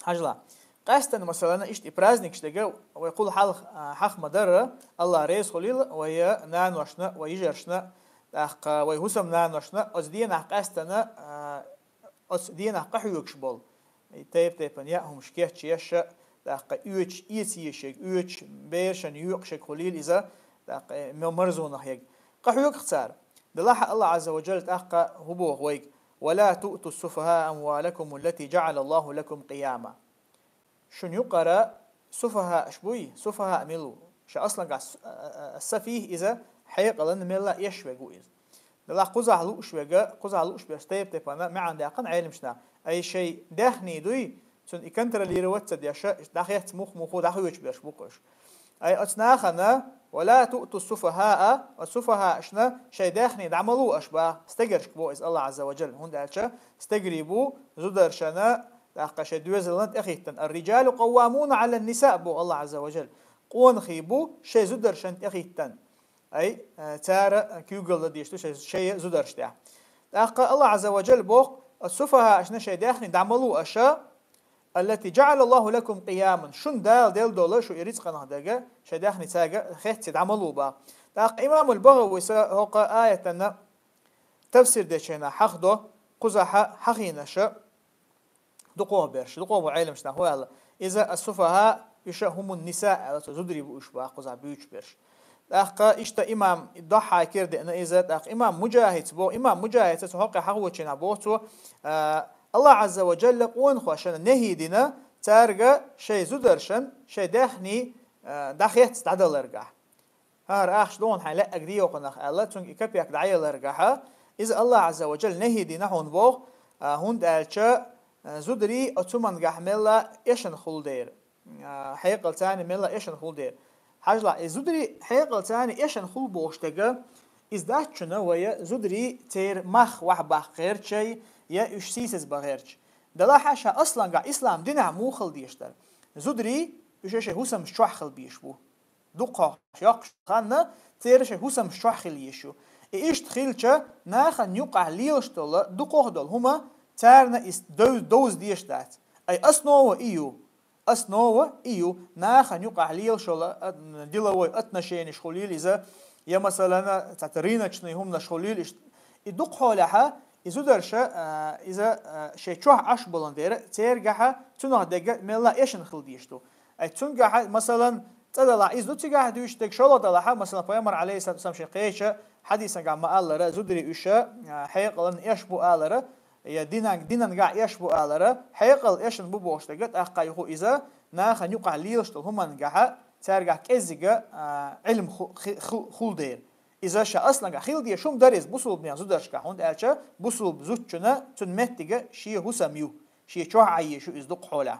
Хьажал. Къаьстина, масалан, иштта и праздникаш дерг вай кхул хьалха, а, хьаха ма-дарра, АллахӀ реза хуьлийла вай наношна, вай йижаршна, тӀаккха вай хӀусамнаношна, оцу дийнахь къаьстина, а, оцу дийнахь къахьоьгуш болу, и тайп-тайпана яа хӀумаш кечъеш, тӀаккха оьцуш, эца езаш ерг оьцуш, берашна йоькъуш ерг хуьлийла иза, тӀаккха, э, ма-, марзонах ерг. Къахьоьгу-кх цара. Делахь а АллахӀ Ӏазза ва Джалла тӀаккха хӀун боху вайга: «ولا تؤتوا السفهاء أموالكم التي جعل الله لكم قياما». Шуна юкъара суфахаъш буй, суфахаъ мила ву? Ша аслангахь с-, а, а, а, сафих иза хьекъална мелла а эшна верг ву иза. Делахь кхузахь лууш верг, кхузахь лууш берш тайп-тайпана маьӀна даьккхина Ӏеламнаха. Ай шайн даьхни дуй, цунна и контролировать ца деш, дӀахецна мух-мухо дӀахоьцуш берш бу-кх уьш. Ай оцу нахана: «ولا تؤتوا السفهاء», оцу суфахаъшна шайн даьхни дӀа ма ло аша боху, стегаршка боху иза АллахӀ Ӏазза ва Джалла. ХӀунда аьлча стегарий бу зударшна, тӀаккха шайн доьзална тӀехӀиттина. «الرجال قوامون على النساء», боху АллахӀ Ӏазза ва Джалла. Къонахий бу шайн зударшна тӀехӀиттина. Ай, э, цара куьйгалла деш ду шайн, шайн зударшна тӀехь. ТӀаккха АллахӀ Ӏазза ва Джалла боху: «Оцу суфахаъшна шайн даьхни дӀа ма ло аша, التي جعل الله لكم قياما», шуна Дала делла долу шу и рицкъанах дерг шайн даьхни цаьрга хецций дӀа ма ло боху. ТӀаккха имамул БагӀавис хӀокху аятана тафсир дечу хенахь хьахадо, кхузахь хьахийнарш дукхох берш, дукхох бу Ӏеламнаха хӀун аьлла. Иза ас-суфахаъ, уьш хӀумун ниса аьлла, цо зударий бу уьш боху кхузахь буьйцуш берш. ТӀаккха иштта имам Даххьакера деана иза, тӀаккха имам Муджахица боху, имам Муджахица цу хӀокхе хьахочийнахь боху цо, а, АллахӀ Ӏазза ва Джалла къонахошна нахӀий дина, цаьрга шайн зударшна шайн даьхни, а, дӀахецна дӀадаларгахь. ХӀара ахча догӀун хьайн лаьа де йоккхунах аьлла, цуьнга и капек дӀаяларгахь, иза АллахӀ Ӏазза ва Джалла нахӀий дина хьуна боху, а, хӀунда аьлча, а, зударий оцу хӀумангахь мелла эшна хуьлу дера. А, хьекъал царна мелла эшна хуьлу дера. Хьажал, и зударий хьекъал царна эшна хуьлу бохуш дерг, иза дац шуна вай зударий церан мах вахьа баккха гӀерташ, я уьш сийсаз бан гӀерташ. Делахь а ша аслангахь ислам динехь муха хила дезаш дара? Зударий уьш шайн хӀусамаш чохь хила безаш бу. Дукхахьош йоккхуш ханна церан шайн хӀусамаш чохь хила езаш ю. И иштта хилча, нахана юкъахь лелаш долу, дукхах долу хӀума царна иза дов-, довза дезаш дац. Ай основа и ю. Основа и ю, нахана юкъахь лелаш йолу, а, деловой отношенеш хуьлийла иза, я, масалан, цхьацца рыночный хӀуманаш хуьлийла иштта. И дукхахьолехь, и зударша, а, иза, а, шайн чохь Ӏаш болун дера, цергахь цунах дерг мелла эшна хила дезаш ду. Ай цуьнгахь, масалан, цкъа делахь иза ду цигахь дуьйцуш дерг, шолгӀа делахь, масалан, пайхамар, алейхиссалату вассалам, шен кхечу хьадисангахь ма-аллара, зударий уьш, а, хьекъалан эш бу алара, я динан-, динангахь эш бу алара, хьекъал эшна бу бохуш дерг, тӀаккха юха иза нахана юкъахь лелаш долу хӀумангахь цаьргахь кӀеззига, а, Ӏилма ху-, хи-, ху-, хуьлу дера. Иза ша аслангахь хила дезаш хӀума дара иза бусулбанийн зударшкахь, хӀунда аьлча бусулба зудчунна цуьнан меттига шен хӀусам ю, шен чохь Ӏан езаш ю иза дукхахьолехь.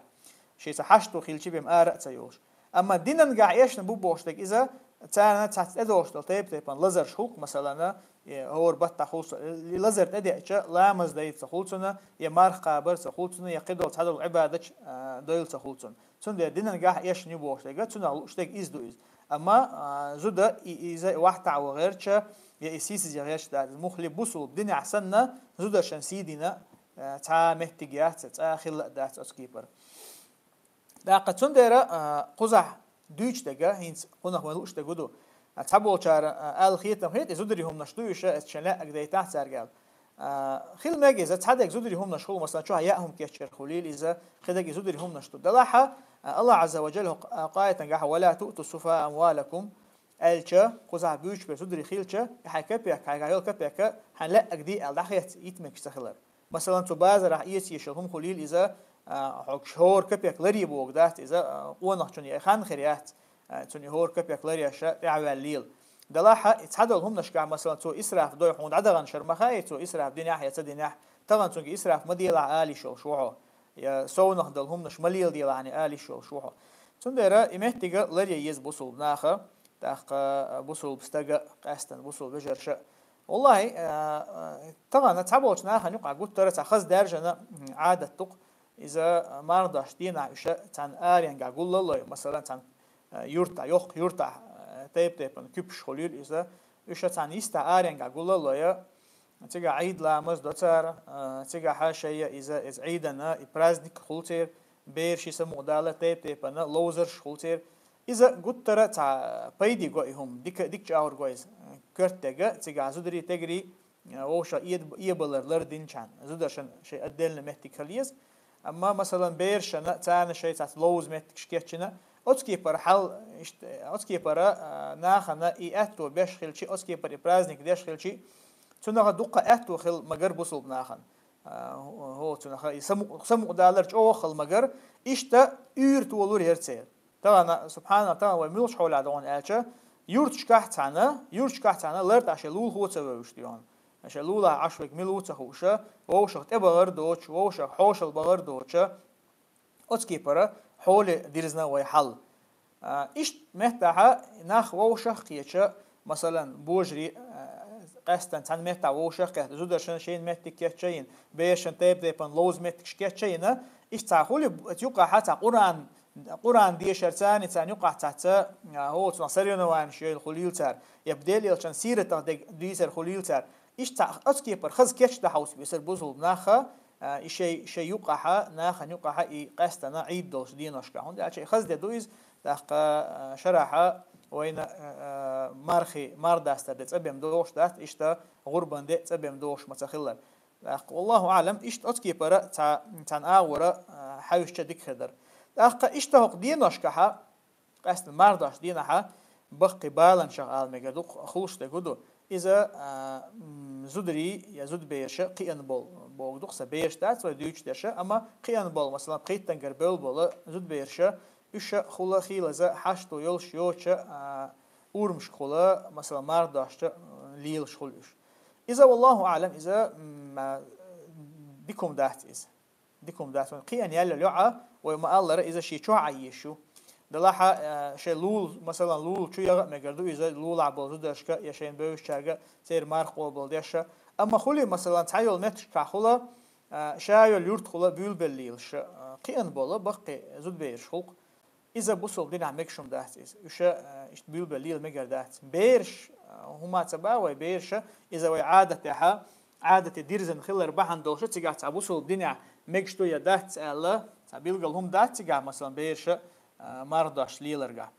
Шен цхьа хьашт хилча бен ара а ца йолуш. Амма динангахь эшна бу бохуш дерг иза, царна цхьацца тӀедогӀуш долу тайп-тайпана лазарш хуьлу-кх, масалан, э, хӀора баттахь хуьлу со-, э, лазар тӀедеъча, ламаз дайта ца хуьлу цунна, я марха кхабар ца хуьлу цунна, я кхидолу цхьадолу Ӏибадаташ, а, дойла ца хуьлу цунна. Цундела динангахь эшна ю бохуш дерг, цунах лууш дерг иза ду иза. Амма, а, зуда и, иза вахьтахь ван гӀерташ, я и сийсаз ян гӀерташ дац. Муххале бусулба динехь санна, зударшна сий дина, а, цхьа меттиг яц, цкъа хилла а дац оцу кепара. ТӀаккха цундела, а, кхузахь дуьйцуш дерг, хӀинца кхунах вайн лууш дерг хӀун ду? А, цхьаболчара, а, аьлла хетам хета, и зударий хӀуманаш ду уьш, аса шайн лаьа дайтахь цаьрга аьлла. А, хила мега иза, цхьа дерг зударий хӀуманаш хуьлу, масалан, чохь яа хӀума кечъяр хуьлийла иза, кхин дерг и зударий хӀуманаш ду. Делахь а, АллахӀ Ӏазза ва Джалла хӀокху, а, къаятангахь: «ولا تؤتوا السفهاء أموالكم», аьлча, кхузахь буьйцуш берш зударий хилча, и хьайн капек, хьайгахь йолу капек хьайна лаьа де аьлла дӀахецна йита мегаш ца хилар. Масалан, цу базарахь эца езаш йолу хӀума хуьлийла иза, а, хьо-, хӀора капек ларъе бохург дац иза, а, къонахчун я хан хир яц, а, цуьнан и хӀора капек ларъеш тӀаьхьаваьлла лела. Делахь а, и цхьадолу хӀуманашкахь, масалан, цо исраф дой хьуна дӀадаханчу хӀара ма хаьий, цо исраф динехь я ца динехь, тахана цуьнга исраф ма делахь ала йиш йолуш ву хьо, я совнаха долу хӀуманаш ма леладелахь ала йиш йолуш ву хьо. Цундела и меттиг ларъян еза бусулба наха, тӀаккха, а, бусулба стага, къаьстина бусулба вежарша. Валлахьи, а, а, тахана цхьаболчу нахана юкъахь гуттара а цхьа хаза даьржина, м, Ӏадат ду-кх. Иза марха дошучу дийнахь уьш цхьана аренгахь гуллалой, масалан, цхьана, а, юьртахь, йоккха юьртахь, а, тайп-тайпана куьпаш хуьлийла иза. Уьш цхьана йистахь аренгахь гуллалой, Цигахь Ӏийд ламаз до цара, а, цигахьа шайя иза, иза Ӏийдана, и праздник хул церан, бераш самукъадалар, тайп-тайпана ловзарш хул церан. Иза гуттара цхьа пайде го и хӀума, дика, дика чӀагӀар го иза. Коьртага, цигахь зударий, тегрий, а, вовшах эд-, эбалар лардинчхьана, зударшна шайн отдельно меттиг хила еза. Амма, масалан, берашна, царна шайн цхьацца ловза меттигаш кечйина, оцу кепара хьал, иштта, оцу кепара, а, нахана и аьтто беш хилча, оцу кепара и праздник деш хилча, цунах дуккха аьтто хила магар бусулба нахана. А, хӀо-, хӀо, цунах и самукъ-, самукъадалар чӀогӀа хила магар, иштта уьйр толур яра церан. Тахана, субхьаналлахӀ, тахана вай муьлхачу хьолехь ду хьуна аьлча, юрташкахь цхьана, юрташкахь цхьана лартӀехь шайн лулахо ца вевзаш ду хьуна. Шайн лулахь Ӏаш верг мила ву ца хууш, вовшах тӀебахар доцуш, вовшах хьошалла бахар доцуш, оцу кепара хьоле дирзина вай хьал. А, иштта меттахьа нах вовшах кхеча, масалан, божарий, а, къаьстина цхьана меттахь вовшах кхетта, зударшна шайна меттиг кечйина, берашна тайп-тайпана ловза меттигаш кечйина, иштта цхьа хуьлий, оцу юкъахьа цхьа Къуръан, Къуръан дешар царна, царна юкъахь цхьацца, а, хӀо, цунах соревнованеш йойла хуьлийла цара, я Делан элчан сиратах дерг дийцар хуьлийла цара. Иштта цхьа оцу кепара хаза кечдан хьовсабесара бусулба наха, а, и шай, шай юкъахьа, нахана юкъахьа и къаьстина Ӏийд долчу деношкахь. ХӀунда аьлча и хаза де ду иза, тӀаккха, а, шарахьа вайна, а, а, мархи, мархдастар де цӀа бен догӀуш дац, иштта гӀурбан де цӀа бен догӀуш ма ца хилар. ТӀаккха, валлахӀу аӀлам, иштта оцу кепара цхьа, цхьана агӀора, а, хьаьвсича дика хир дара. ТӀаккха иштта хӀокху деношкахьа, къаьстина мархдош дийнахьа баккхий баланашах ала мегар ду, хулуш дерг хӀун ду. Иза, а, м, зударий я зудабераш кхиъна болу бохург ду-кх, сан бераш дац вай дуьйцуш дерш, амма кхиъна болу, масалан, пхийттангара бевлла болу зудабераш, уьш хуьлу хийлаза хьашто йолуш йоцучу, а, урамашкахула, масалан, мархдошчу, а, лелаш хуьлу уьш. Иза, валлахӀу аӀлам, иза, м, а, дика хӀума дац иза. Дика хӀума дац вайн. Кхиъна яьлла йоӀа, вай ма-аллара, иза шен чохь Ӏан езаш ю. Делахь а, э, шайн лула, масалан, лула чу яха а мегар ду иза, лулахь болу зударшка я шайна бевзачаьрга церан марха къобал деш. Амма хуьлий, масалан, цхьайолу метташкахь хула, э, ша йолу юрт хула буьйлабелла лелаш, э, кхиъна болу баккхий зудабераш хуьлу-кх. Иза бусулба динехь мегаш хӀума дац иза. Уьш, э, иштта буьйлабелла лела мегар дац. Бераш, э, хӀума ца бан вай, бераш, иза вай Ӏадатехь, Ӏадате дирзина хилар бахьана долуш, цигахь цхьа бусулба динехь мегаш ду я дац аьлла, цхьа билггал хӀума дац цигахь, масалан, бераш, а, мархдош леларгахь.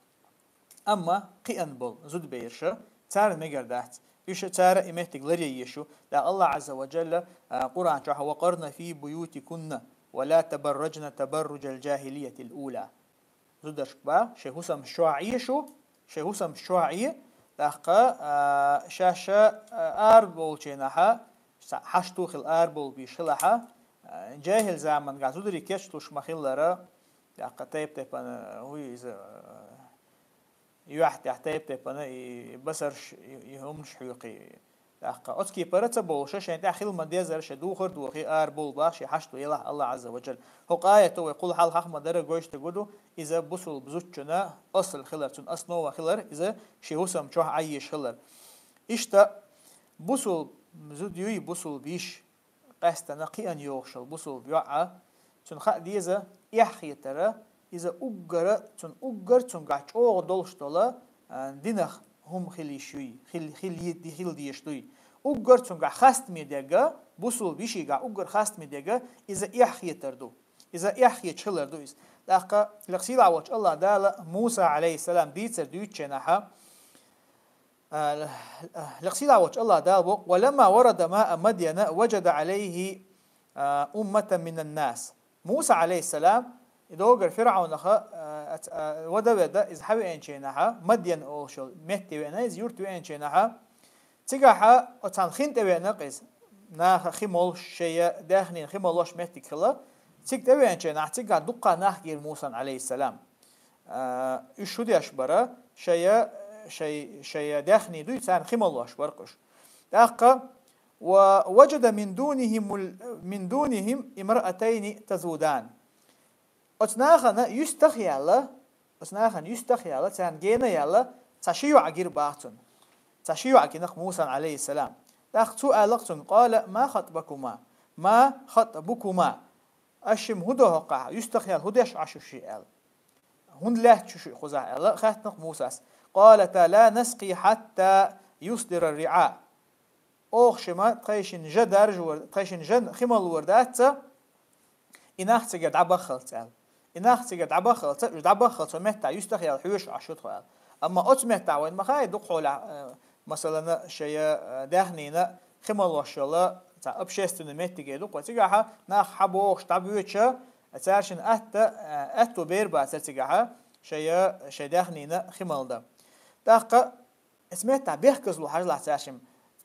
Амма кхиъна болу зудабераш, царна мегар дац. Уьш, цара и меттиг ларъян езаш ю. ТӀаккха АллахӀ Ӏазза ва Джалла, а, Къуръан чохь: «Ва къарна фи буютикунна, ва ла табарраджна табарруджал джахилиятил ула». Зударшка бан, шайн хӀусамаш чохь Ӏе шу, шайн хӀусамаш чохь Ӏе, тӀаккха, а, шаьш, а, арабовлучийнахьа, ца хьашт тухийла арабовлабеш хилахьа, а, джаьхӀил замангахь зударий кечлуш ма-хиллара, тӀаккха тайп-тайпана, хӀуй иза, а, юьхь тӀехь тайп-тайпана и басарш, и, и хӀуманаш хьоькхий. ТӀаккха оцу кепара ца бовлуш, шайна тӀехь хила ма-деззара, шайн духар а дохий, арабовла бах, шен хьашт ву елахь АллахӀ Ӏазза ва Джалла. ХӀокху аято вай кхул хьалха хьахма дара гойтуш дерг хӀун ду, иза бусулба зудчунна асл хилар, цунна основа хилар, иза шен хӀусам чохь Ӏан езаш хилар. Иштта бусулба зуда юй, бусулба йиш, къаьстина кхиъна йогӀуш йолу бусулба йоӀ, цунна хаа деза эхь хетара, иза уггара, цунна уггар цуьнгахь чӀогӀа долуш долу, а, динах хӀума хила йиш юй, хил-, хил-, хила дезаш дуй. Уггар цуьнгахь хастаме дерг, бусулба йишигахь уггар хастаме дерг, иза эхь хетар ду. Иза эхь хеташ хилар ду иза. ТӀаккха лекха сийлахь волчу АллахӀ Дала Муса, Ӏалайхиссалам, дийцар дуьйцучу хенахьа, а, лекха сийлахь волчу АллахӀ Дала боху: «Ва ламма варада маа Мадьяна, важада Ӏалайхи, а, умматан минан нас». Муса, Ӏалайхиссалам, и догара ФирӀавнаха, а, а, вада-веда, иза хьавеанчу хенахьа, Мадьян олуш йолу метте веана, иза юрт веанчу хенахьа, цигахьа оцхьана хин тӀе веана-кх иза. Наха хи молуш, шайя даьхнина хи молуш меттиг хила. Цига тӀевеанчу хенахь, цигахь дуккха нах гира Мусан, Ӏалайхиссалам. А, уьш хӀун деш бара? Шайя, шай, шайя даьхний дуй, царна хи молуш бара-кх уьш. ТӀаккха: «Ва важада мин дунихимул, мин дунихим имраатайни тазудан». Оцу нахана юьстах а яьлла, оцу нахана юьстах а яьлла, царна гена а яьлла, цхьа ши йоӀ гира бах цунна. Цхьа ши йоӀ гина-кх Мусан, Ӏалайхиссалам. ТӀаккха цо аьлла-кх цунна: «Къала ма хатӀбакума, ма хатӀбукума». Аш шимма хӀун до хӀокхахь, юьстах а яьлла, хӀун деш Ӏаш шу шиъ аьлла. «ХӀунда лаьтта шу шиъ кхузахь?» аьлла, хаьттина-кх Мусас. «Къалата ла наскъи хьатта юсдира риӀа». Оха шимма тхайшинна жа даржор, тхайшинна жан хи малор дац, и нах цигара дӀабаххалца аьлла. И нах цигара дӀабаххалца, уж дӀабаххалца цу меттехь юьстах яла хьоьжуш Ӏаш ю тхо аьлла. Амма оцу меттехь вайна ма хаьий дукха хьолахь, э, масалана, шайн, э, даьхнина хи малош йолу цхьа общественный меттиге ду-кх вай. Цигахь нах хьабогӀуш дӀабоьдуш, цаьршинна атта, э, аьтту бер бацара цигахь шайн, шайн даьхнина хи мала дан. ТӀаккха Эцу меттехь бехказло хьажалахь цаьршимма.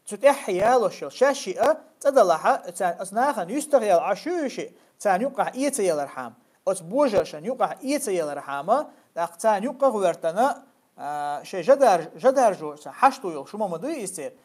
Цу тӀаьххье ялош йолу шаьш шиъ а цӀа далахь, царна оцу нахана юьстах яла Ӏаш ю шиъ, царна юккъахь эца ялархьама. Оцу божаршна юккъахь эца ялархьама, тӀаккха царна юккъах гӀоьртана, а, шайн жадар-, жадаржо, цхьа хьашто йолуш хӀума ма дуй иза церан.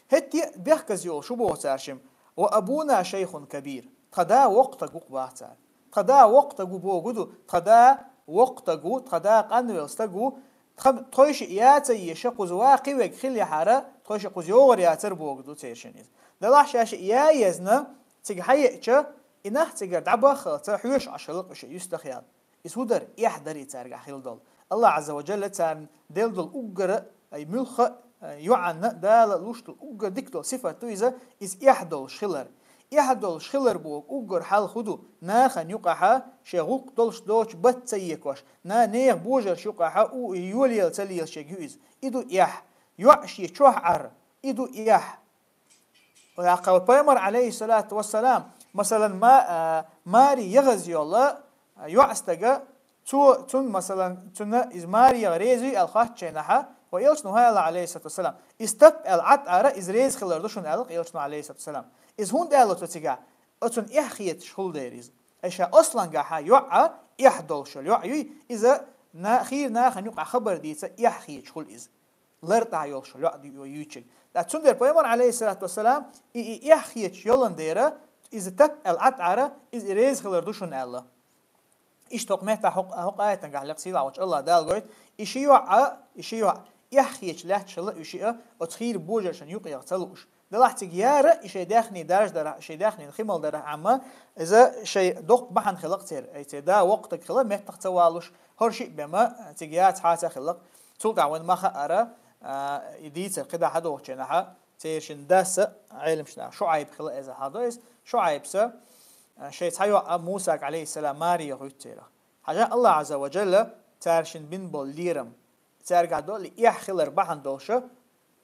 ХӀетте а бехказа йолуш ю боху цаьршимма. «Ва абуна шайхун кабир». Тхан да воккха стаг ву-кх бах цара. Тхан да воккха стаг ву богу ду, тхан да воккха стаг ву, тхан да къанвелла стаг ву, тхан, тхойшиъ яц а еша, кхуза ван кхин верг хиллехьара, тхойшиъ кхуза йогӀур яцара богу ду церан иза. Делахь шаьш я езна, цига хьаеъча, и нах цигара дӀабаххалца хьоьжуш Ӏаш хилла-кх уьш юьстах яла. Иза хӀун дара? Эхь дара и цаьргахь хилла долу. АллахӀ Ӏазза ва Джалла царна делла долу уггара, ай, муьлхха а, ай, йоӀанна Дала луш долу уггар дика долу сифат ду иза, иза эхь долуш хилар. Эхь долуш хилар боху уггар хьал хӀун ду? Нахана юкъахь шен гӀуллакх долуш доцуш бат ца екош, на-, нехан божарш юкъахь у-, йолаелла ца лелаш ерг ю иза. И ду эхь. ЙоӀ шен чохь Ӏар. И ду эхь. ТӀаккха пайхамар, алейхиссалату вассалам, масалан, ма-, а, маре ягӀаз йолу, а, йоӀ стага, цо, цунна, масалан, цунна иза маре ягӀа реза юй аьлла хоттучу хенахь, ва элчано хӀун аьлла, алейхиссалату вассалам, иза тап аьлла Ӏад Ӏара, иза реза хилар ду шуна аьлла, элчано, алейхиссалату вассалам. Иза хӀунда аьлла цо цигахь? Оцунна эхь хеташ хилла дера иза. Ай ша ослангахь йоӀ а, эхь долуш йолу йоӀ юй, иза на-, хийра нахана юкъахь хабар дийца эхь хеташ хуьлу иза. Лар тӀехь йолуш йолу йоӀ ю-, юьйцург. Ткъа цундела пайхамар, алейхиссалату вассалам, и, и эхь хеташ йолан дера, иза тап аьлла Ӏад Ӏара, иза и реза хилар ду шуна аьлла. Иштта хӀокху меттехь хӀокху, хӀокху аятангахь лекха сийлахь волчу АллахӀ Дала гойту, и ши йоӀ а, и ши йоӀ эхь хеташ лаьтташ хилла, и шиъ а оцу хийра божаршна юкъа ягӀа ца лууш. Делахь цига яра и шайн даьхни даржа дарахь, шайн даьхнина хи мала дарахь, амма иза шайн доккха бахьана хилла-кх церан, ай церан да воккха стаг хилла, меттах ца валуш, хӀара шиъ бен ма цига яцахьа ца хилла-кх. Цул тӀаьхьа вайна ма хаъара, а, и дийцар кхидӀа хьадохучу хенахь, церан шин дас а, Ӏеламчу наха, ШуӀайб хилла иза хьадо иза. ШуӀайбас, а, шайн цхьа йоӀ а Мусага, алейхиссалам, маре яхуьйту церах. Хьажа, АллахӀ Ӏазза ва Джалла цаьршинна бина болу лерам, цаьргахь долу и эхь хилар бахьана долуша,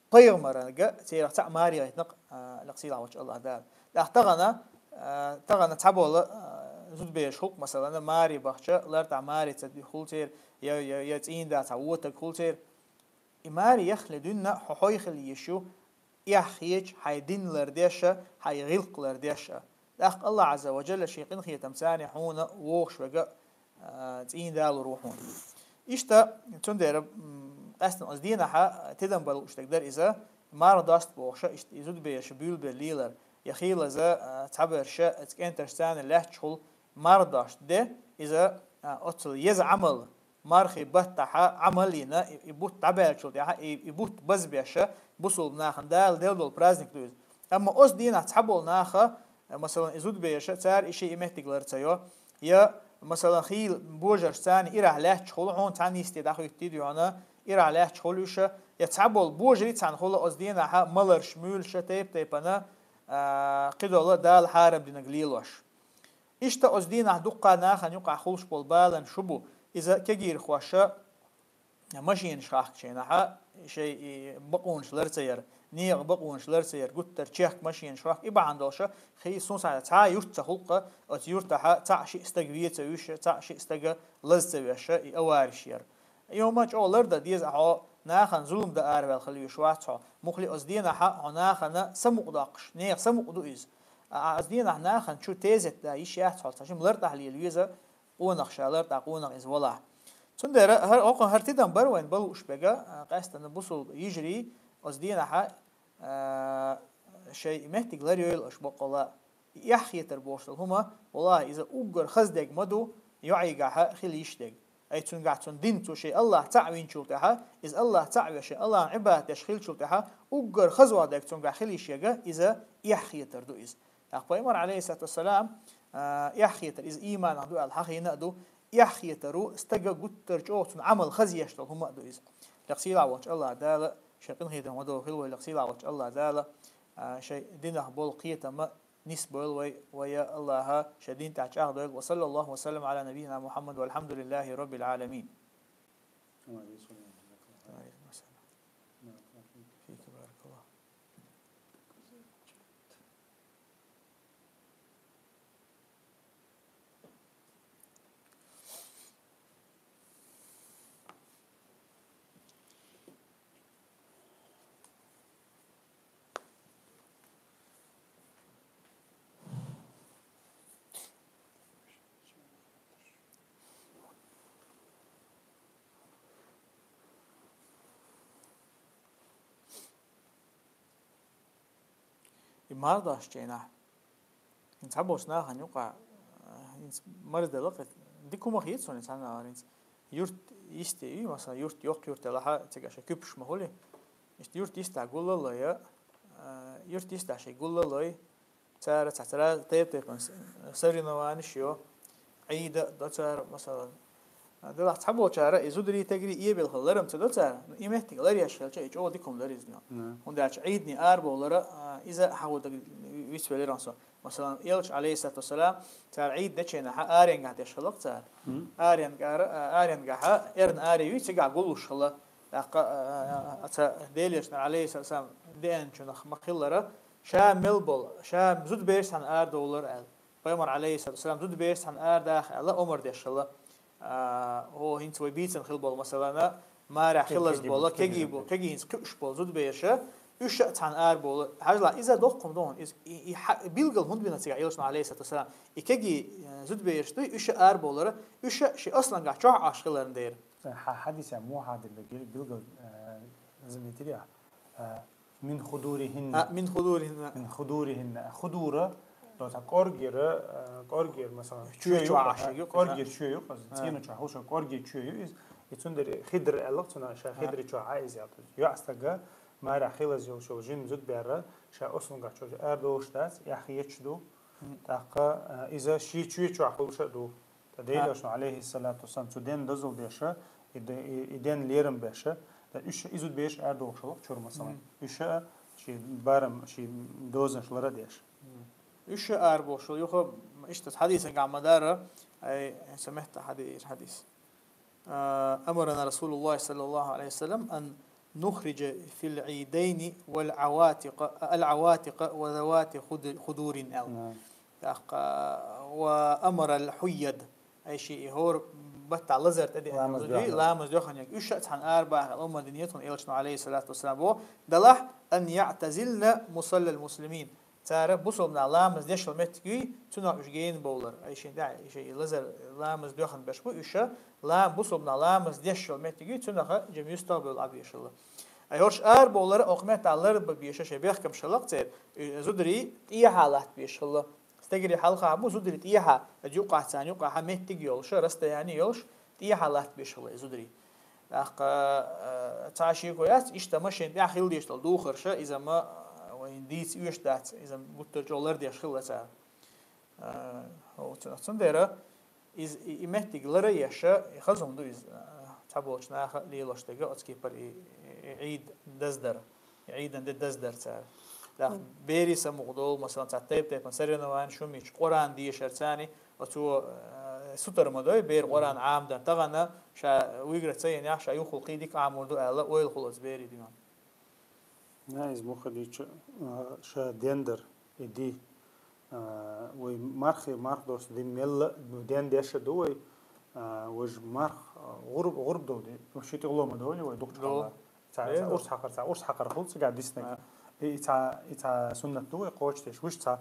пайхамарга церах цхьаъ маре яхийтина-кх, а, лекха сийлахь волчу АллахӀ Дала. ТӀаккха тахана, а, тахана цхьаболу, а, зудабераш хуьлу-кх, масалана, маре бахча, лар тӀехь маре ца дуьху церан, я, я, я цӀийнда цхьа вотаг хуьлу церан. И маре яххале дуьйна хьо хьой хила йиш ю, эхь хеташ, хьайн дин лардеш а, хьайн гӀиллакх лардеш а. ТӀаккха АллахӀ Ӏазза ва Джалла шен къинхетамца хьуна вогӀуш верг а, а, цӀийндалур ву хьуна. Иштта, цундела, м, къаьстина оцу дийнахь тидам бан лууш дерг дара иза, марха доста бохуш, иштта и зудабераш буьйлабелла лелар, я хийлаза, а, цхьаберш а, оцу кӀентаршца лаьтташ хуьлу, марха доста де, иза, а, оццул еза Ӏамал, мархи баттахьа Ӏамал йина, и, и бутт дӀабаьллачул тӀаьхьа, и, и бутт базбеш а, бусулба нахана Дала делла долу праздник ду иза. Амма оцу дийнахь цхьаболу наха, масалан, и зудабераш а, цара и шиъ и меттиг лар ца йо, я, масалан, хийла божарш царна ирахь лаьтташ хуьлу хьуна, цхьана йисте дӀахӀуьттий дуьхьана, ирахь лаьтташ хуьлу уьш а, я цхьаболу божарий цхьаьна хуьлу оцу дийнахьа маларш, муьйлаш а, тайп-тайпана, а, кхидолу Дала хьарам динарг лелош. Иштта оцу дийнахь дуккха нахана юкъахь хуьлуш болу баланаш хӀун бу, иза кегийрхоша машинаш хахкачу хенахьа, шайн и бакъонаш лар ца яр, некъан бакъонаш лар ца яр, гуттар чехка машинаш хахка, и бахьана долуша, хи-, сун схьа цхьа а юрт ца хуьлу-кх, оцу юртахьа цхьаъ-шиъ стаг вен ца вуьш, цхьаъ-шиъ стаг лаза ца веш, и авариш яр. И хӀума чӀогӀа лардан деза, хьо нахана зулам дан араваьлла хила веш вац хьо. Муххале оцу дийнахьа хьо нахана самукъадоккхуш, нехан самукъа ду иза. А, а, оцу дийнахь нахана чу тезет дан йиш яц хьо, цхьа шимма лар тӀехь лела веза, къонах ша лар тӀехь, къонах иза валахь. Цундела хӀара, хӀокхунна хӀара тидам бара вайна бан лууш берг а, къаьстина бусулба йижарий оцу дийнахьа, а, шайн меттиг лар йойла аша баккъала. И эхь хетар бохуш долу хӀума, валлахӀи, иза уггар хаза дерг ма ду, йоӀигахьа хила йиш дерг. Ай цуьнгахь цунна дин, цо шен АллахӀ цхьаъ винчул тӀаьхьа, иза АллахӀ цхьаъ веш, шен АллахӀна Ӏибадат деш хилчул тӀаьхьа, уггар хаза дерг цуьнгахь хила йиш ерг а, иза эхь хетар ду иза. ТӀаккха пайхамар, алейхиссалату вассалам, а, эхь хетар, иза ийманах ду аьлла хьахийна а ду, эхь хетар ву стага гуттар чӀогӀа цунна Ӏамал хаза еш долу хӀума а ду иза. Лекха сийлахь волчу АллахӀ Дала шен къинхетам ма дохийла вай, лекха сийлахь волчу АллахӀ Дала а, шоай динах бола кхетам нисбойла вай, вай Аллахӏа шоай дин тӀа чӀагӀдойла. وصلى الله وسلم على نبينا محمد والحمد لله رب العالمين. وعليكم السلام. فيك بارك الله. И мардаш чейна. ХӀинца цхьаболча нахана юкъа, а, хӀинца марзделла кхы, дика хӀума хет сона цхьанна, а, хӀинца юрт йисте ю, масала, юрт йоккха юрт ялахьа, цига шоай куьпаш ма хулий. Иштта юрт йистехь гуллалой, а, юрт йистехь шоай гуллалой, цара цхьацца тайп-тайпана с-, соревнованеш йо, Ӏийд а до цара, масала. Делахь цхьаболчара и зударий, тегрий эбелхала ларам ца до цара, ну, и меттиг ларъеш хилча, и чӀогӀа дика хӀума дар иза. Да. ХӀунда аьлча Ӏийдний арабовлара, а, иза хьагӀуддаг вицвелира со. Масала, Элча, Ӏалайхиссалату вассалам, цара Ӏийд деченахьа аренга деш хилла цара. Мгм. Аренга, а, аренгахьа эрна аре юй, цигахь гуллуш хилла. ТӀаккха, а, а, а, ца Делечна, Ӏалайхиссалам, деанчунах ма-хиллара, ша мел бола, ша зудабераш цхьана арадовлар аьлла. Пайхамар, Ӏалайхиссалату вассалам, зудабераш цхьана арадаха аьлла, омар деш хилла. А, хӀо хӀинца вай бийцина хила бола, масала, марехь хилаза бола, кегий бо-, кегий хӀинца кхуьуш бола зудабераш, уьш а цхьана арабовла. Хьажал, иза доккха хӀума ду хьуна, иза, и, и хьа-, билгал хӀунда бина цига Элчано, Ӏалайхиссалату вассалам, и кегий, э, зудабераш дуй, уьш а арабовлара, уьш а шоай аслангахь чохь Ӏаш хиларна дера. Хьа-, хьадисехь муха дина гир-, билгал, э, заметили, э, «من خدورهن». А, «من خدورهن». «من خدورهن». Худура, ну, цхьа кӀоргера, э, кӀоргера, масала, чоь ю, чоь Ӏаш, э, кӀоргера чоь ю, а, цӀена чохь хӀуша кӀоргера чоь ю иза. И цундела хидр аьлла цунах, ша хидри чохь Ӏа иза ял. ЙоӀ стага, марехь хилаза йолуш йолу жима зудабер, ша аслангахь чохь арадолуш дац, эхь хеташ ду. ТӀаккха, а, иза ши чоь чохь хуьлуш а ду. ТӀаккха Делан Элчано, Ӏалайхиссалату вассалам, цу денна дозалла деш, и де-, и, и денна лерам беш, ткъа уьш а и зудабераш арадохуш хилла чуьра, масала. Уьш а ши барам, ши дозанаш лара деш. Уьш а арабохуш хилла, юха иштта хьадисангахь ма-дарра, ай, сан метта хьаде-, хьадис. А, أمرنا رسول الله صلى الله عليه وسلم أن نخرج في العيدين والعواتق، العواتق وذوات خد-، خدور аьлла. ТӀаккха, وأمر الحيض. Ай ши и хӀора баттахь лазар тӀедеана ламаз доьхна, ламаз доьхна, уьш а цхьана арабаха омар дина тхуна Элчано, Ӏалайхиссалату вассалам, бо, делахь, أن يعتزلن مصلى المسلمين. Цара бусалба нах ламаз деш йолу меттиг юй, цунах уьш гена бовлар. Ай шин тӀехь, и ши и лазар ламаз доьхна беш бу, уьш а лам-, бусалба нах ламаз деш йолу меттиг юй, цунах а жима юьстах бевлла Ӏа бешалла. Ай хӀорш арабовлара, окху меттахь ларба беша шайн бехкамаш хилла церан, и зударий тӀехьа латта беш хилла. Стегарий хьалха бу, зударий тӀехьа, юккъахь царна юккъахь меттиг йолуш, расстояние йолуш, тӀехьа латта беш хилла и зударий. ТӀаккха, а, цхьа шеко яц, иштта машен тӀехь хила дезаш долу духарш, иза ма, а, вайн дийца оьшуш дац, иза гуттар а чӀогӀа лардеш хилла цара. А, хӀо, цу-, цундела иза и, и меттиг лара еш, и хаза хӀума ду иза, а, цхьаболчу наха лелош дерг оцу кепара и, и, и Ӏийд даздар, и Ӏийдан де даздар цара. ТӀаккха берийн самукъадолу, масалан, цхьа тайп-тайпана соревнование шун мича, Къуръан дешар царна, оцо, а, сутара ма дой, бер Къуръан Ӏамадан. Тахана ша выиграть ца йинехь, ша юххул кхин дика Ӏамор ду аьлла, ойла хуьлу оцу берийн дуьйна. Иза муха дийча, а, ша дендар, и ди, а, вай мархи, марх доцу ди мелла а, ну, ден деш а ду вай, а, важа марх, а, гӀурб-, гӀурба долу ди, ну, ши тӀе гӀуло ма довлий вай дукхачу хьалха. Цхьа, цхьа урс хьакхар, цхьа урс хьакхар хуьлу цигахь диснарг. И цхьа, и цхьа суннат ду вай кхочуш деш. Вуьш цхьа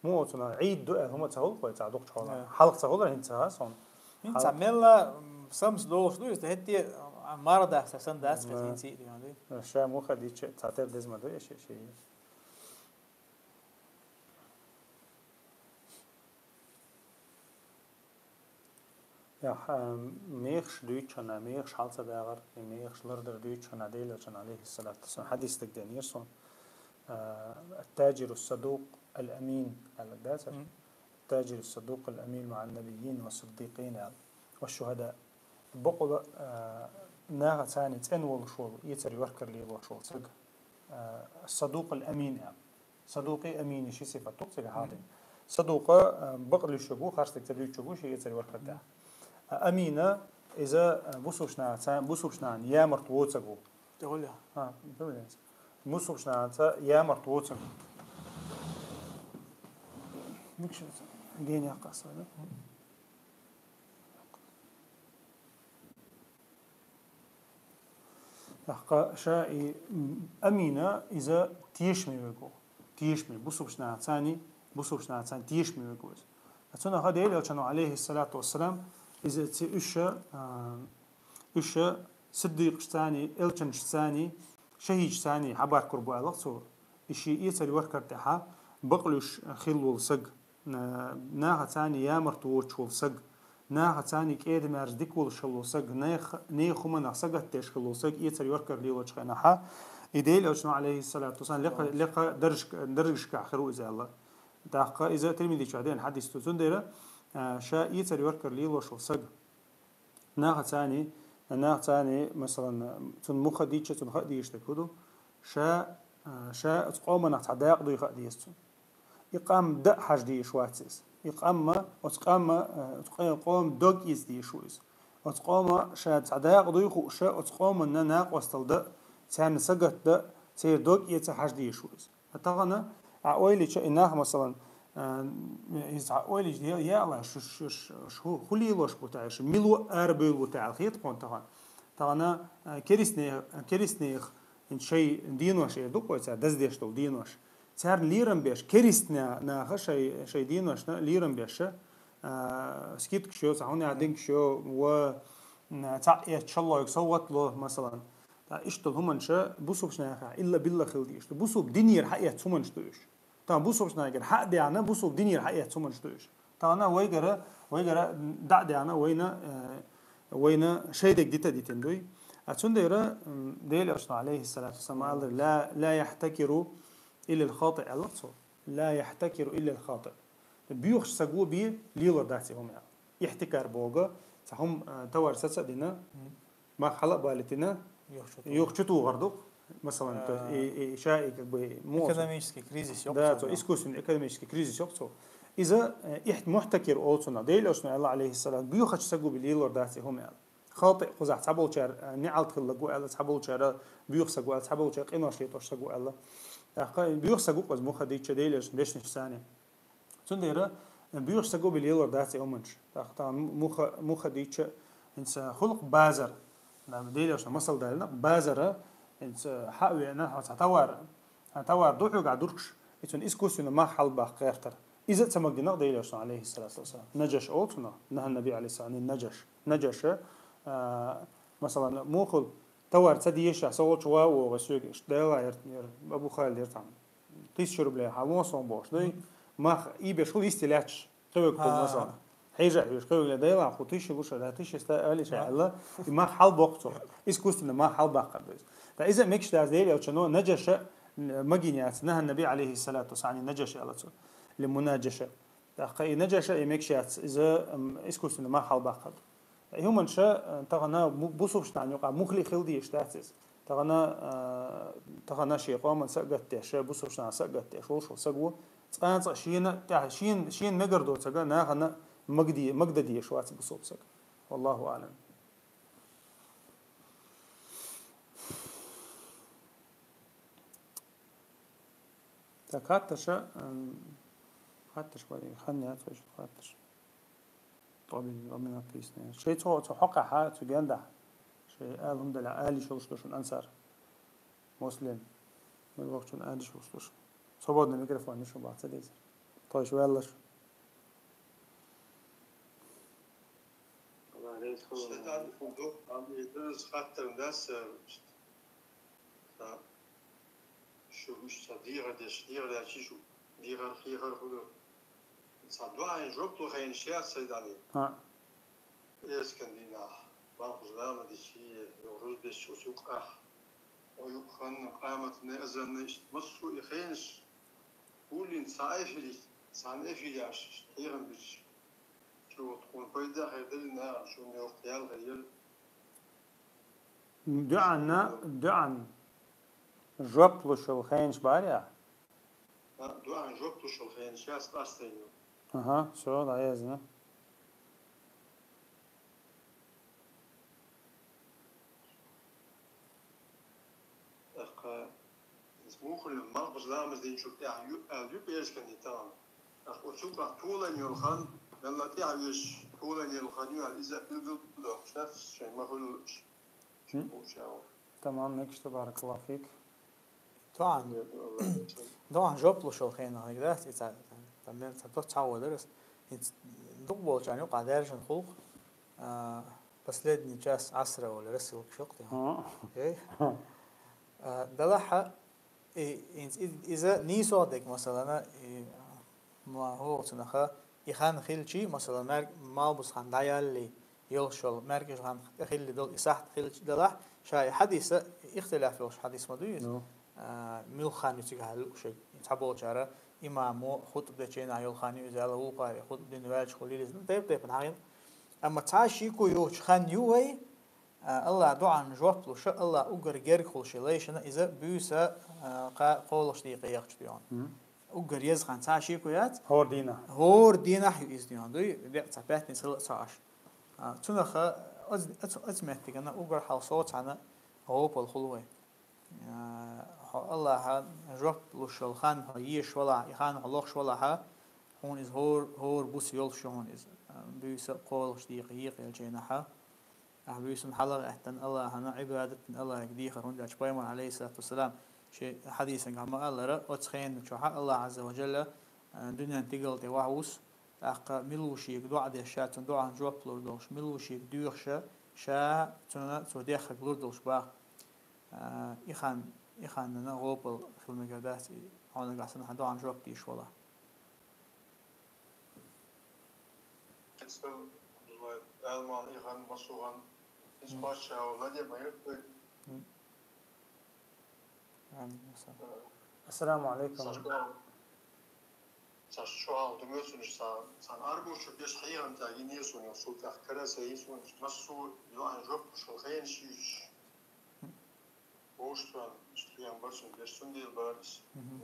муо цунах Ӏийд ду аьлла хӀума ца хуьлу вай цхьа дукхачу хьалха. Хьалха ца хуьлура хӀинца ца хаа суна. ХӀинца мелла, м, самс долуш ду, иза хӀетте, а, мара дац, сан дац, хӀинца и диган ду. Ша муха дийча, цхьа тера деза ма ду, я ши, ши. Я, а, мехаш дуьйцу хьуна, мехаш хьал ца дагӀар, и мехаш лардар дуьйцу хьуна, Делан Элчано, Ӏалайхиссалату вассалам, хьадис стаг денера суна. А, «التاجر الصدوق الأمين», аьлла дац аша? «التاجر الصدوق الأمين مع النبيين والصديقين», аьлла, «والشهداء». Бакъала, а, наха царна цӀена волуш волу, эцар йохкар лелош волу стаг, а, «الصدوق الأمين», аьлла. Садукъи амини ши сифат ду цига хьалдина. Садукъа, а, бакълуьйш ву, харцлиг ца дуьйцуш ву, ши эцар йоркар тӀехь. А амина, иза, а, бусулбчу наха ца-, бусулбчу нахана ямарт воцург ву. ТӀехула. А, тӀехула. Бусулбчу нахана ца ямарт воцург ву. Микшин генех къасса, да? ТӀаккха ша и, м, амина иза тешаме верг ву. Тешаме, бусулбчу нахаца, бусулбчу нахаца тешаме верг ву иза. Цунах Делан Элчано, алейхиссалату вассалам, иза ци уьш, а, уьш сиддикъашца, элчанашца, шахӀидашца хьабаркар бу аьлла цо. И ши эцар йоркар тӀехь бакълуьйш хилла волу саг. На-, нахаца ямарт воцуш волу саг, нахаца кӀеда-маьрша дика волуш хилла волу саг, нехан, нехан хӀуманах сагатдеш хилла волу саг, эцар йоркар лелочу хенахь, и Делан Элчано, алейхиссалату вассалам, лекха, лекха даржашка-, даржашкахь хир ву иза аьлла. ТӀаккха иза Тирмизи чохь деана хьадис ду. Цундела, а, ша эцар йоркар лелош волу саг, нахаца, нахаца, масалан, цунна муха дийцча, цунна хаа дезаш дерг хӀун ду, ша, а, ша оцу къоманах цхьа дакъа дуй хаа деза цунна. И къам дан а хьажа дезаш вац иза. И къам, оцу къам, а, оцу къе-, къоман дог эца дезаш ву иза. Оцу къоман ша цхьа дакъа дуй хууш, оцу къоманна накъосталла дан, царна сагатдан, церан дог эца хьажа дезаш ву иза. Тахана, а, ойла йича, и нах, масалан, а, иза, а, ойла йича, я, я Аллах, шу, шу, шу, шу хӀу-, хӀу лелош бу тӀехь, шу мила арабевлла бу тӀехь, хета тхуна тахана. Тахана, а, керстнех, керстнех, шайн денош эр ду-кх вай цара, даздеш долу денош. Царна лерам беш, керстнех наха шайн, шайн деношна лерам беш, а, скидкаш йо, цхьа хӀума динкаш йо, ва, м, цхьаъ эцча шолгӀа совгӀат ло, масалан. Ткъа иштта долу хӀуманаш бусулбчу нахехь илла-билла хила дезаш ду. Бусулба динера хьаэцна хӀуманаш ду уьш. Тахана бусулбчу нахера хьа а даьхна, бусулба динера хьаэцна хӀуманаш ду уьш. Тахана вайгара, вайгара дӀа а даьхна, вайна, э, вайна шайн дерг дита а дитина дуй. А цундела, м, Делан Элчано, алейхиссалату вассалам, аьлла: «Ла, ла яхьтакиру илла ал-хати», аьлла цо. «Ла яхьтакиру илла ал-хати». Боьхачу саго бен лелор дац и хӀума аьлла. Ихьтикар боху, цхьа хӀума, а, товар саца а дина, мах хьала а балийтина, юха чу тухур ду. Масалан, то есть, и, и, ша и, как бы, мо-, Экономический кризис йоккху цо, да, цо, да. Искусственный экономический кризис йоккху цо. Иза, э, ихт-, мухьтакир олу цунах. Делан Элчано аьлла, алейхиссалам, боьхачу саго бен лелор дац и хӀума аьлла. Хати кхузахь цхьаболчара, э, неӀалт хилла гу аьлла, цхьаболчара боьха саго аьлла, цхьаболчара къинош летош саго аьлла. ТӀаккха боьха саго кхуза муха дийча Делан Элчано дешнаш санна. Цундела, э, боьхачу саго бен лелор дац и хӀуманаш. ТӀаккха тахана муха, муха дийча, хӀинца хӀуллакх базар. Делан Элчано масал далийна, базара, хӀинца хьа а веана, хьо цхьа товар, хьан товар ду хьоьгахь дуркаш, и цунна искусственно мах хьалабаккха гӀертар. Иза а ца магийнарг Делан Элчано, алейхиссалату вассалам. Нажаш олу цунах, нахьа наби, алейхиссалам, нажаш. Нажаш, а, масалан, муха товар ца дезаш, со волчу ван вогӀу соьга, иштта Дела яр, яр, Абу Халид яр цхьаьна. Тысяча рублей хьан вон сон бохуш, дуй? Мах и беш хӀу йисте лаьтташ, кхевиг хӀу, масалан. Хьежа а хьуьйш, кхевиг ле, Дела, хӀу тысяча луша, да, тысяча ста алиша аьлла, и мах хьалабоккху цо. Искусственно мах хьалабаккхар ду иза. Ткъа иза а мегаш дац Делан Элчано, нажаша, м, магийна яц, нахьа наби, алейхиссалату вассалам, нажаша аьлла цо. Или мунажаша. ТӀаккха и нажаша, и мегаш яц, иза, м, искусственно мах хьалабаккхар ду. И хӀуманаш, э, тахана бу-, бусулбчу нахана юкъа муххале хила дезаш дац иза. Тахана, э, тахана шен къоман са а гатдеш, бусулбчу нахана са а гатдеш волуш волу саг ву, цкъа а цкъа шена тӀехь-, шен-, шена мегар доцург нахана магде-, магадеш вац бусулба саг. Валлаху аълам. Так, хатташа, м, хатташ вай, хан яц вай хатташ. Тобин, омина писне. Шей цо, цо хьокъахьа, цу гендахь. Шей ала хӀума далахь, ала йиш йолуш ду шуна ансар. Муслим. Мел вокчун ала йиш йолуш ду шуна. Свободный микрофон ю шун бахьа ца дезар. Тхойш ваьллаш. Шайтан фу ду, ам и дерриг хаттар дац, э, ца, шу муьш ца дегӀар деш, дегӀар даьлчи шу дегӀар, хегӀар хӀу ду. Ца дуьхьал жоп ло хенаш яц сайдани. ХӀаъ. Эскан дийнахь, малхбуза нана дичи, йо рузбеш цу юкъахь. О юкъ ханна, къаматна, азанна, иштта массо а и хенаш. Уллин ца эфири, царна эфир яш, хьехам бирш. Чу тхуна пайда хир дали нахана шуна йоккха ял хир ял. Дуьхьанна, дуьхьан жоп луш йолу хенаш бара? Дуьхьал жоп луш йолу хенаш яц къастайна. Аха, всё, дӀаязна. ТӀаккха иза муха хуьлу, малхбуза ламаз динчул тӀаьхьа ю аьлла ю пӀераскан тахана. ТӀаккха оцу юкъахь толайна йолу хан, мелла тӀаьхьа веш толайна йолу хан ю аьлла, иза билгал доккхуш дац, шайн ма хуьллуш. Тамам, мегаш ду, баракаллаху фик. Дуьхьал, дуьхьал жоп луш йолу хенахь дац, и ца, там, там, там, цхьа доцца хьан вадар ас. ХӀинца дукха болчарна юкъахь даьржина гӀуллакх, а, последний час Ӏасра олу рассылкаш йоккху тӀе. Эй? А, далахьа, и, и, и, иза нийсо дерг, масалана, и, ма, хӀокху цунах, и хан хилчий, масалан, мер-, малхбуза хан дӀаяллий, йолуш йолу, маьркӀажа хан тӀе хилли долу и сахьт хилча далахь, ша и хьадиса, ихтилаф йолуш хьадис ма дуй иза? Ну. А, муьлха хан ю цигахь лууш, цхьаболчара имамо хутба дечу хенахь йолу хан ю иза аьлла, вукхара хутба дина ваьлча хуьлийла иза. Ну, тайп-тайпана хьахийна. Амма цхьа а шеко йоцуш хан ю вай, а, Аллахьа дуьхьал жоп луш, Аллахь уггар герга хуьлуш лайшна иза буьйса, а, кха-, кхоалгӀачу декъе яхча дуьйхьа. Мгм. Уггар еза хан цхьа а шеко яц. ХӀора дийнахь. ХӀора дийнахь ю иза дуьйхьа дуй, декъа цхьа пятница хила а ца Ӏаш. А, цунах, а, оц-, оц-, оцу меттигана уггар хьалха соцахьана гӀопал хуьлу вай. А, хьо Аллахьа жоп луш йолу хан хьо езаш валахь, и хан хьо лохуш валахьа, хьуна иза хӀора, хӀора буса йолуш ю хьуна иза. А, буьйса кхоалгӀачу декъе екъаелча хенахьа. Ахь буьйсанна хьала а гӀаьттина Аллахьана, Ӏибадат дина Аллахье дехар, хӀунда аьлча Пайхамар, Ӏалайхиссалату вассалам, шен хьадисехь ма аллара, оцу хенан чохь Аллахь Ӏазза ва Джалла, а, дуьненан тӀехь тӀе вахьа вус, тӀаккха мила ву шега доӀа деш ша, цунна доӀан жоп лур долуш, мила ву шега доьхуш ша, цунна цо деххарг лур долуш боху. А, и хан, и ханна гӀопал хила мегар дац, и хьо нагахь санна хьан доӀан жоп дийш валахь. Иза, Алма, и хан, массо хан, иза паччахь ладе ма яххой. Ассаламу алейкум. Саш чуал дуьмецунаш сан, сан арбучу беш хьехам тяги несун, султах караса исун, массо, юан жоп шул хен шиш. Оштан, стуян барсун, беш сун дил барс. Мгм.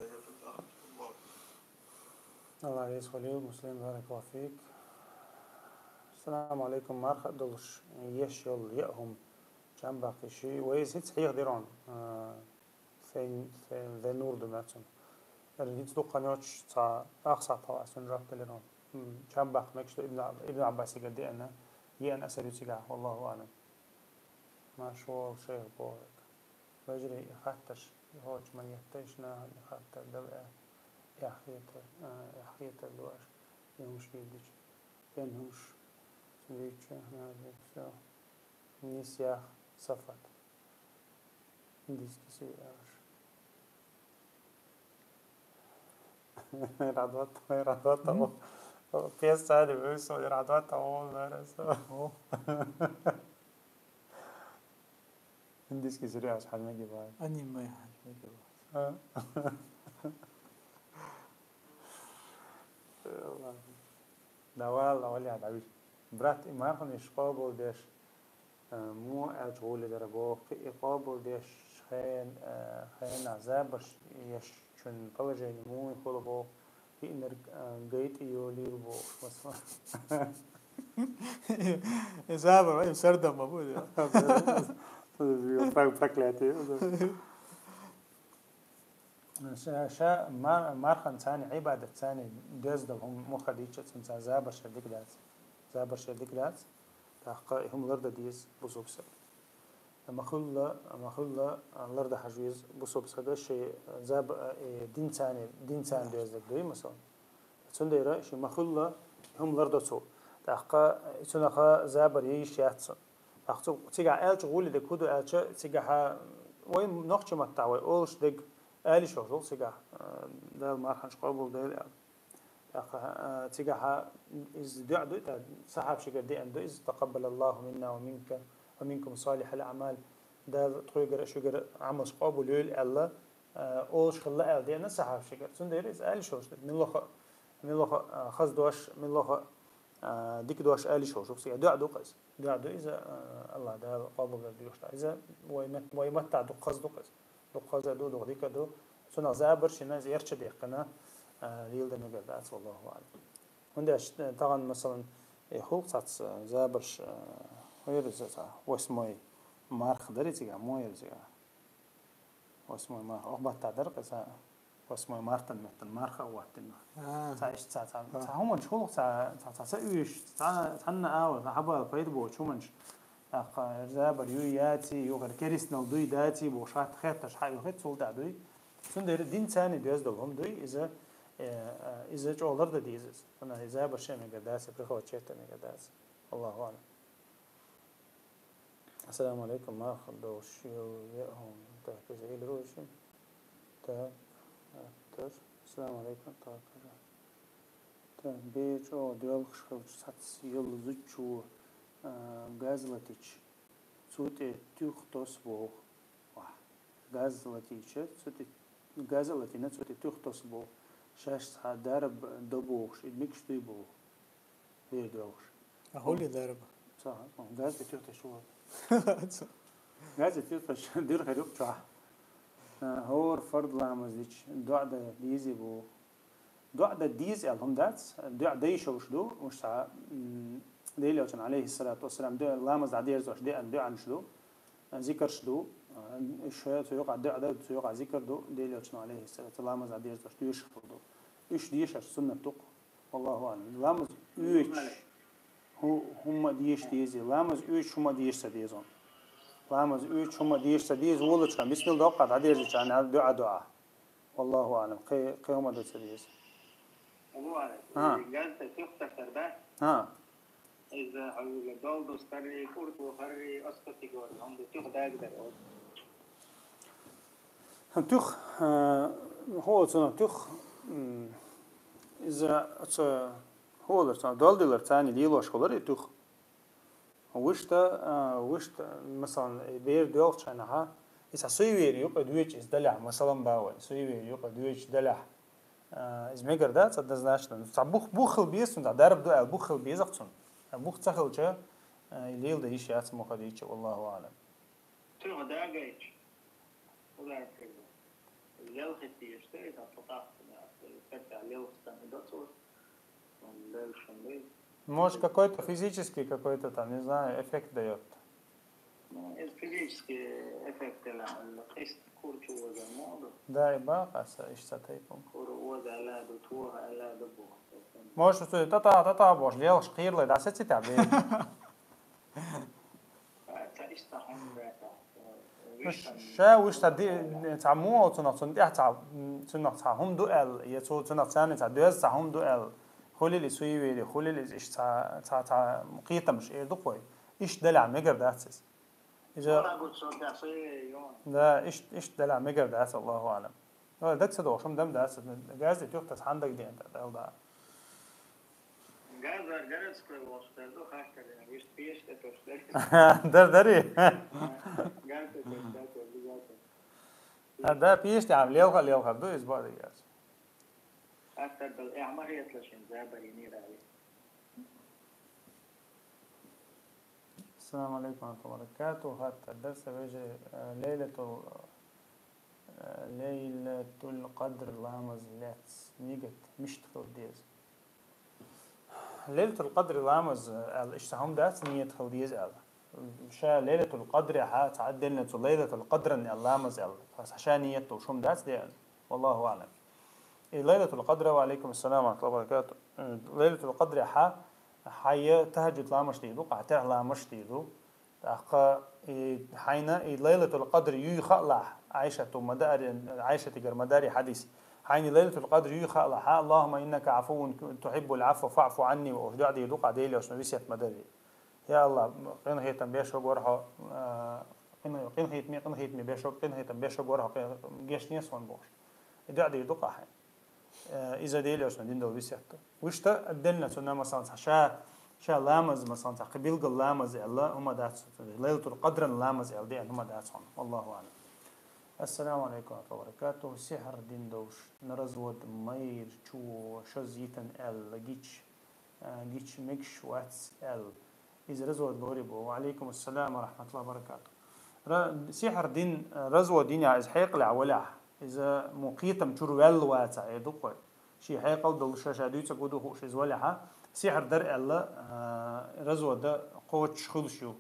Аллах рез хуьлийла, Муслим, баракаллаху фик. Ассаламу алейкум, марха долуш еш йолу яа хӀума чам баккхий ши, вай иза хӀинца хьеха дира хьуна, а, фен-, фен-, венур ду мацун. Яра хӀинца дукха йоцуш цхьа ахсахь пхьа ас цунна жоп делира хьуна. М, чам баккха мегаш ду Ибн Аб-, Ибн Аббасига деана, еана асар ю цигахь, валлаху аълам. Машалла, шайх бохург. Вежарий, и хаттарш, и хӀочу ма еттайша нахана и хаттар дала, э, эхь хетар, э, эхь хетар ду аша, и хӀумаш вийдича. Бен хӀумаш вийча, нахана, всё. Нис ях, Сафат. Индийский сериал аша. Радват, радват, пес цаьрца вуьйсу, радват, о, лараса. О. Индийский сериал хьажмаги бай. Аниме хьажмаги бай. А. Давай, давай, давай. Брат, и марханаш къобалдеш, э, муха аьлча гӀоле дара боху, кхин и къобалдеш хен, э, хенахь забарш еш чун положение муха хуьлу боху, хиънарг, э, гайтӀа йолийла боху, масала. И забар, и сардам ма бу, я. Прок-, проклятие. Ша, ша мар-, мархан царна, Ӏибадат царна доьзна долу хӀума муха дийча, цунца забарш дика дац. Забарш дика дац. ТӀаккха и хӀума лардан деза бусалба сага. Ма-хуьллу, ма-хуьллу лардан хьажа веза бусалба сага шен заб-, э, дин царна, дин царна доьзна дуй, масала. Цундела шен ма-хуьллу и хӀума лардо цо. ТӀаккха цунах забар йийш яц цунна. ТӀаккха цу, цигахь аьлча гӀоле дерг хӀун ду аьлча, цигахьа вай нохчийн маттахь вай олуш дерг ала йиш йолуш ду цигахь, э, Дала марханаш къобалдойла аьлла. ТӀаккха, э, цигахьа иза доӀа ду, тӀаккха сахьабашкара деана ду иза, «Такъаббалаллаху минна ва минка, ва минкум салихьал аъмал». Дала тхоьгара, шуьгара Ӏамалш къобалйойла аьлла, э, олуш хилла аьлла деана сахьабашкара. Цундела иза ала йиш йолуш дерг. Муьлхха, муьлхха, э, хаза дош, муьлхха, э, дика дош ала йиш йолуш ду цигахь. ДоӀа ду-кх иза. ДоӀа ду иза, а, Аллах Дала къобалдойла дуьйш ду. Иза вай мет-, вай маттахь дукха хаза ду-кх иза. Дукха хаза ду, дукха дика ду. Цунах забар шина иза ярча дехкана, а, леладан мегар дац, валлаху аълам. ХӀунда аьлча, э, тахан, масалан, э, хул цхьацца, э, забарш, э, хӀара из цхьа восьмой март дарий цига, мо яр цига. Восьмой март. Ох, баттахь дар-кх иза, восьмой мартан меттан марха а оттина. А. Цхьа иштта, цхьа, цхьа, А. цхьа хӀуманаш хул цхьа, цхьа, цхьа, цхьа уьш, цхьа, цхьанна ала, цхьа хьабала пайда боцу хӀуманаш. ТӀаккха забар юй яций, юхара керстанал дуй даций бохуш хатта хеттарш хьа юххе цул тӀаьхьа дуй. Цундела динца цхьаьна доьзна долу хӀума дуй, иза, э, э, иза чӀогӀа лардан деза иза. Ванна иза башха мегар дац, прихватчетта мегар дац. Аллаху аълам. Ассаламу алейкум, марха долуш йолу веа хӀума. Так, иза ил рушим. Так, аттар. Ассаламу алейкум, так. Так, бер чӀогӀа доьлхуш хилча, цхьацца йолу зудчо, а, газ латича, цу тӀе туьха тосу боху. Вах. Газ латийча, цу тӀе, газ а латийна, цу тӀе туьха тосу боху. Шаьш цхьа дарба до бохуш, и мегаш дуй боху. Бер доьлхуш. А хӀули дарба? Ца, газ тӀе туьха тосу боху. Газ тӀе туьха тосу, дуьра хир ю-кх чохь. А, хӀора фард ламаз дича, доӀа дан дезий боху. ДоӀа дан деза аьлла хӀума дац, доӀа дан йиш йолуш ду, уьш цхьа, м, Делан Элчанан, алейхиссалату вассалам, доӀа, ламаз дӀадерзош деана доӀанаш ду, зикарш ду, уьш цу юкъахь доӀа дан, цу юкъахь зикар ду, Делан Элчанан, алейхиссалату, ламаз дӀадерзош доьшуш хилла ду. Уьш дешар суннат ду-кх, валлаху аълам. Ламаз оьцуш хӀу-, хӀумма а деша дезий, ламаз оьцуш хӀумма а деша ца деза хьуна. Ламаз оьцуш хӀумма а деша ца деза, волучохь, бисмилла доккхуш дӀадерзича, доӀа, доӀа. Валлаху аълам, кхе-, кхин хӀума дан ца деза. Алло, Алекс, А. И газ тӀе туьха тасар, да? А. Иза хьуьга долу ду старри, кӀурт ву харри, оцу категори, хӀунда туьха дагадар оцу. Туьха, а, хӀу оцунах туьха, м, иза оцу хӀу олура цунах, долдилар царна лелош хилар и туьха. Вуьшта, а, вуьшта, масалан, бер доьлхучу хенахь, иза суеверие юкъа доьдуш иза далахь, масалан, бахьа вай, суеверие юкъа доьдуш далахь, а, иза мегар дац однозначно. Цхьа бух, бух хила беза цунна, цхьа дарба ду аьлла, бух хила беза-кх цунна. Бух ца хилча, а, и леладан йиш яц муха дийча, валлаху аълам. Туьха дагайча, удар хир ду. Лелхийтийша, иза тӀаккха, церта лелхийтан и доцур. Может, какой-то физический какой-то там, не знаю, эффект даёт. Ну, это физический эффект, لا، القسط كورتشو وزن موضوع. Да, и бакъаса, ишца тайпом. Кур وزن لا دكتور لا دبو. Может, что это та, та, та, бож, лелш кхирлай, да, сети та, бе. Ша вуьш ца ди-, ца муо цунах, цунна тӀехь ца, цунах ца хӀума ду аьлла, я цу, цунах царна ца доьза ца хӀума ду аьлла, хуьлил и суеверие, хуьлил иза иштта ца, ца, ца кхетамаш эр ду-кх вай. Иштта далахь мегар дац иза. Иза, да, иштта, иштта далахь мегар дац, Аллаху аълам. Вай даг ца дохуш, хӀума дам дац, газе туьхтас хьан даг деана, Дала да. Газар городской волчу дара ду, хаттар дара, вуьшта пеш тӀе тосуш дара. Дар дарий? Газ тӀе тосуш дара, обязательно. А, да, пеш тӀе хьан лелха, лелха ду, иза баъ дагерца. Хаттар дала, эхь ма хеталаш, ин забари нира али. Ассаламу алейкум ва рахматуллахи ва баракатуху. Хаттар дар сан вежарий, э, Лейлатул, э, Лейлатул Къадр ламаз лаьцна нигат мишта хила деза? Лейлатул Къадри ламаз, э, аьлла, иштта хӀума дац, ният хила деза аьлла. Ша Лейлатул Къадрехьа, цхьа отдельно цу Лейлатул Къадран аьлла ламаз аьлла, ша ният долуш хӀума дац де аьлла. Валлаху аълам. И Лайлатул Къадр, ва алейкум ассалам ва рахматуллахи ва баракатух. Лайлатул Къадрехьа хьайн тахӀаджуд ламаш дийр ду, къахьтехь ламаш дийр ду. ТӀаккха и хьайна и Лайлатул Къадр юй хаалахь, Ӏайшату ма даари, Ӏайшатигара ма дарий хьадис. Хьайна и Лайлатул Къадр юй хаалахь, Аллахумма иннака Ӏафуввун тухьиббул Ӏафва фаӀфу Ӏанни, ва уж дуӀа дийр ду, къа Дела йолчун весет ма дарий. Я Аллах, къинхетам беш вагор хьо, а, къин-, къинхетаме, къинхетаме беш ваг-, къинхетам беш вагор хьо, къин-, гешне сон бохуш. И дуӀа дийр ду къа хьайн. Э, иза Дела йолчун дин долу весет ду. Вуьшта отдельно цунна, масалан, цхьа ша, ша ламаз, масалан, цхьа кхин билггал ламаз аьлла, хӀума дац, Лайлатул Къадран ламаз аьлла деана хӀума дац хьуна. Аллаху аълам. Ассаламу алейкум ва баракатух. Сихьр дин долуш, на развод майра чу шозза йитина аьлла гича, а, гича мегаш вац аьлла. Иза развод лорий бо. Ва алейкум ассалам ва рахматуллахи ва баракатух. Ра-, сихьр дин, а, развод динехь иза хьекъалехь валехь, иза мо кхетам чуьра ваьлла вацахь, э, ду-кх вай. Ший хьекъал долуш ша дуьйцург ву духуш иза валехьа, сихьр дара аьлла, а, развода кхочуш хуьлуш ю.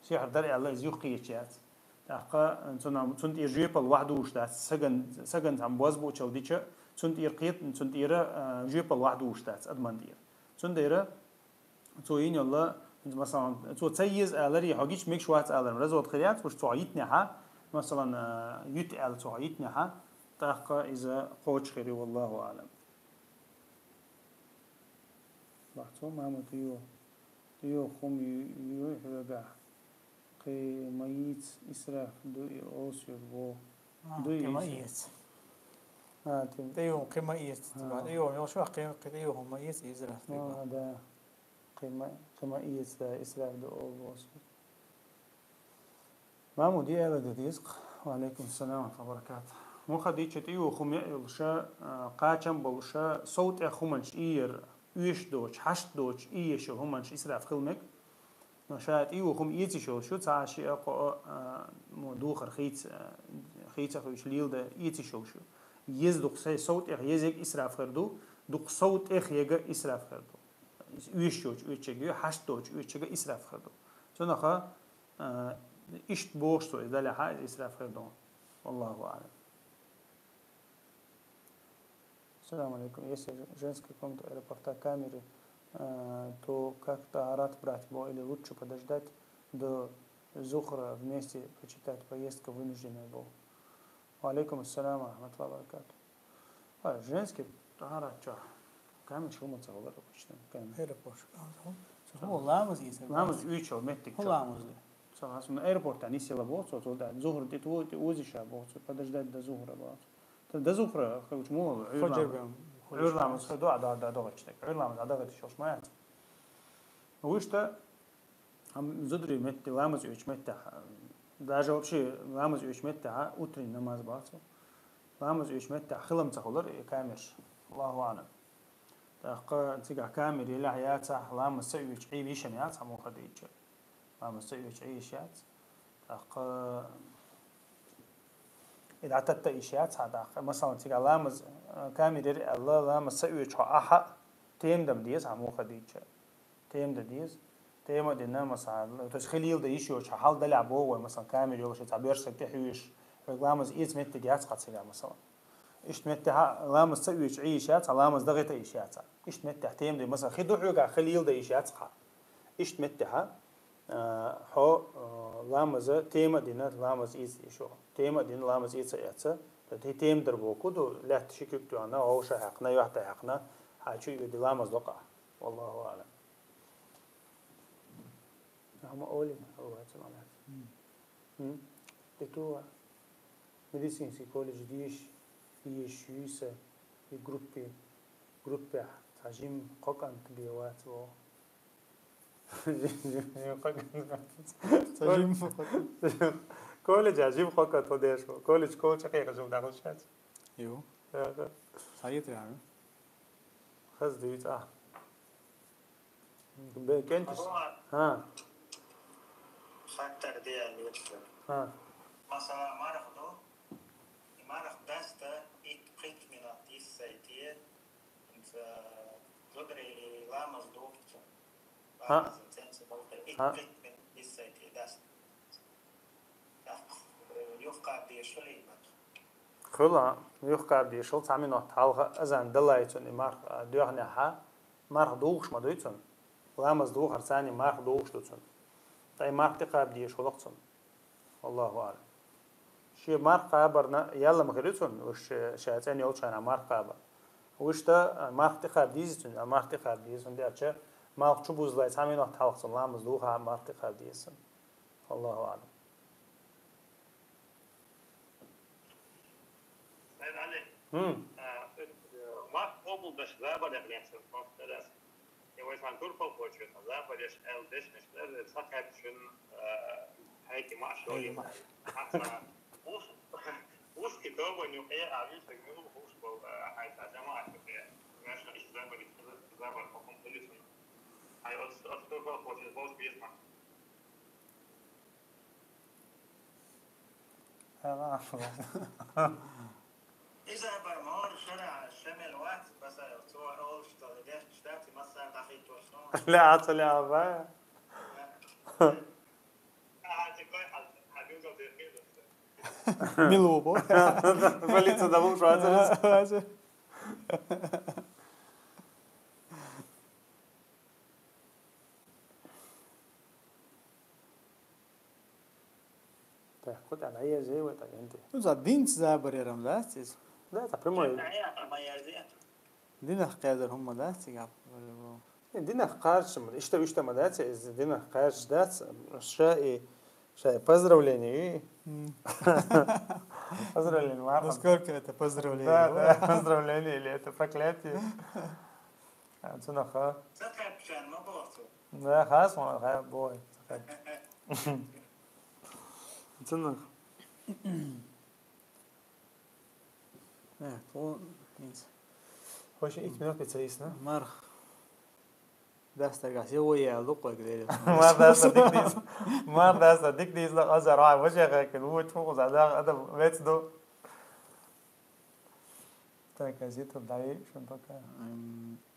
Сихьр дара аьлла, иза юхакхеташ яц. ТӀаккха цунна, цунна тӀера жоьпалла вахьа дугӀуш дац, саган, саган цхьа бозбуунчалла дича, цунна тӀера кхета, цунна тӀера, а, жоьпалла вахьа дугӀуш дац адаман тӀера. Цундела цо йинарг, масалан, цо ца еза аларе, хьо гича мегаш вац алар, развод хир яц, уж цо йитинехьа, масалан, а, юьту аьлла цо йитинехьа, тӀаккха иза кхочуш хир ю, валлаху аълам. Бахьцо, Махьмуд, йо, йо, хӀума ю-, ю хьоьгахь. Кхин ма йийца, исраф ду и олсуьр бо. А, ду кхин ма йийца. Йийца. А, тем. ТӀе йо, кхин ма йийца, А. тема. ТӀе йо, йо, шо, кхин, кхин тӀе йо, хӀума ма йийца, исраф ду. А, да. Кхин ма, кхин ма йийца, да, исраф ду олсуьр. Махьмуд, аьлла ду деза-кх. Ва алейкум салам ва баракатух. Муха дийча тӀе йо, хӀума яа йолуша, а, кхачам болуша, сов тӀех хӀуманаш ийяр, оьшуш доцуш, хьашт доцуш, ийеш йолу хӀуманаш исраф хила мега. Но ша тӀе йо хӀума эца йиш йолуш ю, цхьа а шиъ а, кхоъ а, а, мо духар хийца, а, хийца а хуьйцуш лелада эца йиш йолуш ю. Еза дукха сай сов тӀех еза яга исраф хир ду, дукха сов тӀех яга исраф хир ду. Иза оьшуш йоцуш оьцуш яга ю, хьашт доцуш оьцуш яга исраф хир ду. Цунах, а, иштта бохуш цо, иза далехьа, иза исраф хир ду. Валлаху аълам. Салам алейкум. Если в женской комнате аэропорта камеры, э, то как тахарат брать бо или лучше подождать до зухра вместе почитать, поездка вынужденная бо? Ва алейкум ассалам ва рахматуллахи ва баракатух. А, женский тахарат чохь камераш хӀума ца хилар обычно, камера. Аэропорт. Цо ламаз йийсар. Ламаз оьцуш йолу меттиг чохь. ХӀун ламаз ду? Ца хасуна аэропортан нисъяла боху цо, цо да, зухра тӀе ту-, тӀе озиша боху цо, подождать до зухра боху цо. Ца до зухра, хӀума ма ву, Фаджр Ӏуьйрламаз. Бен хуьлуш Ӏуьйрламаз яц. Хир ду, а, да, да, догӀучу дерг. Ӏуьйрламаз а дагаташ йолуш ма яц. Вуьшта, ам, зударий метте, ламаз оьцуш меттехь, даже вообще ламаз оьцуш меттехь, утренний намаз бац. Ламаз оьцуш меттехь хилам ца хуьлура и камераш. Аллаху аълам. ТӀаккха цигахь камера елахь яцахь, ламаз ца оьцуш Ӏийла йиш а яц, хьан муха дийча. Ламаз ца оьцуш Ӏийла йиш яц. ТӀаккха и дӀататта йиш яц хьан тӀаккха. Масалан, цигахь ламаз, а, камера яра аьлла, ламаз ца оьцуш хьо ахьа, тема дан деза хьан муха дийча. Тема дан деза. Тема а дина, масалан, то есть хила лелада йиш йоцуш хьан хьал далехь боху вай, масалан, камера йолуш цхьа боьрша стаг тӀе хьоьжуш, хьоьга ламаз эца меттиг яц хьан цигахь, масалан. Иштта меттехь ламаз ца оьцуш Ӏийла йиш яц хьан, ламаз дагӀита йиш яц хьан. Иштта меттехь тема дан, масалан, хи ду хьоьгахь хила лелада йиш яц хьан. Иштта меттехь, а, хьо, а, ламаза тема а дина, ламаз эца йиш ю. Тема а дина, ламаз эца а эцна, тӀе тема дар боху ду, лаьтта ши куьг тоьхна, вовшах хьаькхна, юьхь тӀе хьаькхна, хьан чу а йоьду, ламаз до-кх ахь. Валлаху аълам. Ахьа ма олий, Аллах ца ма лаьцна. Мгм. М? И ту медицинский колледж деш, деш юьйса, и группе, группехь цхьа жима кхо кӀант бен вац боху. Жима кхо кӀант. Цхьа жима кхо кӀант. Колледжа жима кхо кӀант хӀун деш ву? Колледж кхочу кхехьа жима дӀахуш яц. Ю. Аха. Схьаэцар ахьа? Хаза дуьйцу ахь. Бе-, кӀенташ. ХӀа. Хаттар де аьлла вуьшта. ХӀа. Масала, марха ду. И марха даста итт-пхийтта минот йиссай те, хӀинца зударий ламаз духучу. ХӀа. Ламазан цӀенца болта итт-пхийтта минот йиссай те даста. ТӀаккха, э, юхакхаба дезаш хуьлий марха? Хуьлу, юхакхаба дезаш хуьлу, цхьа минот хьалха азан даллалц цунна и марха, а, доьхнехьа, марха духуш ма дуй цунна. Ламаз духарца цхьаьна марха духуш ду цунна. Ткъа и марха тӀекхаба дезаш хуьлу-кх цунна. Аллаху аълам. Шен марха кхабарна ял ма хир ю цунна, уьш ша, ша цӀена йолчу хенахь марха кхаба. Вуьшта, а, марха тӀекхаба дезий цунна, а, марха тӀекхаба деза, хӀунда аьлча малх чу буззалц цхьа минот хьалха цунна ламаз духахь марха тӀекхаба деза цунна. Аллаху аълам. Сайд Али. ХӀм. А, э, марха къобалдеш забар яхлен сан, просто, да. И вай сан турпал почуьйтан, забар еш аьлла дешнаш, да, сакхаьччун, а, хьайки маъш йолий. Хьайки маъш. Хьан сан уш, уш и дома нюкъе, а виштаг милу уш бол, а, хьайца жамаат нюкъе. Наша иш забар, иш забар хокум хилисун. Хьай оц, оц турпал почуьйтан болш безма. Иза бар мор шара шамел вац, баса لا عاد لعبة. Милуба. Полиция да лучше. Так, куда на язык вот так, энди. Ну, за дин забарьером, да, здесь? Да, это прямой. Динах кхезар хӀума дац цига. Э, динах кхарч ма, иштта, иштта ма дац, из динах кхарч дац, ша и, ша и поздравление. Поздравление, Марк. Насколько это поздравление? Да, да, поздравление или это проклятие. А, цунах, а? Да, хас, ма, ха, бой. Цунах. Э, по, инц. Хойш, итт минут бицайсна. Марх. Дастаргас я вой я лукъой гдери. Мар даста дик дис. Мар даста дик дис, ла азар ай, ваше хакин, ву чугу за да, ада вец ду. Так, газету дай, шун пока.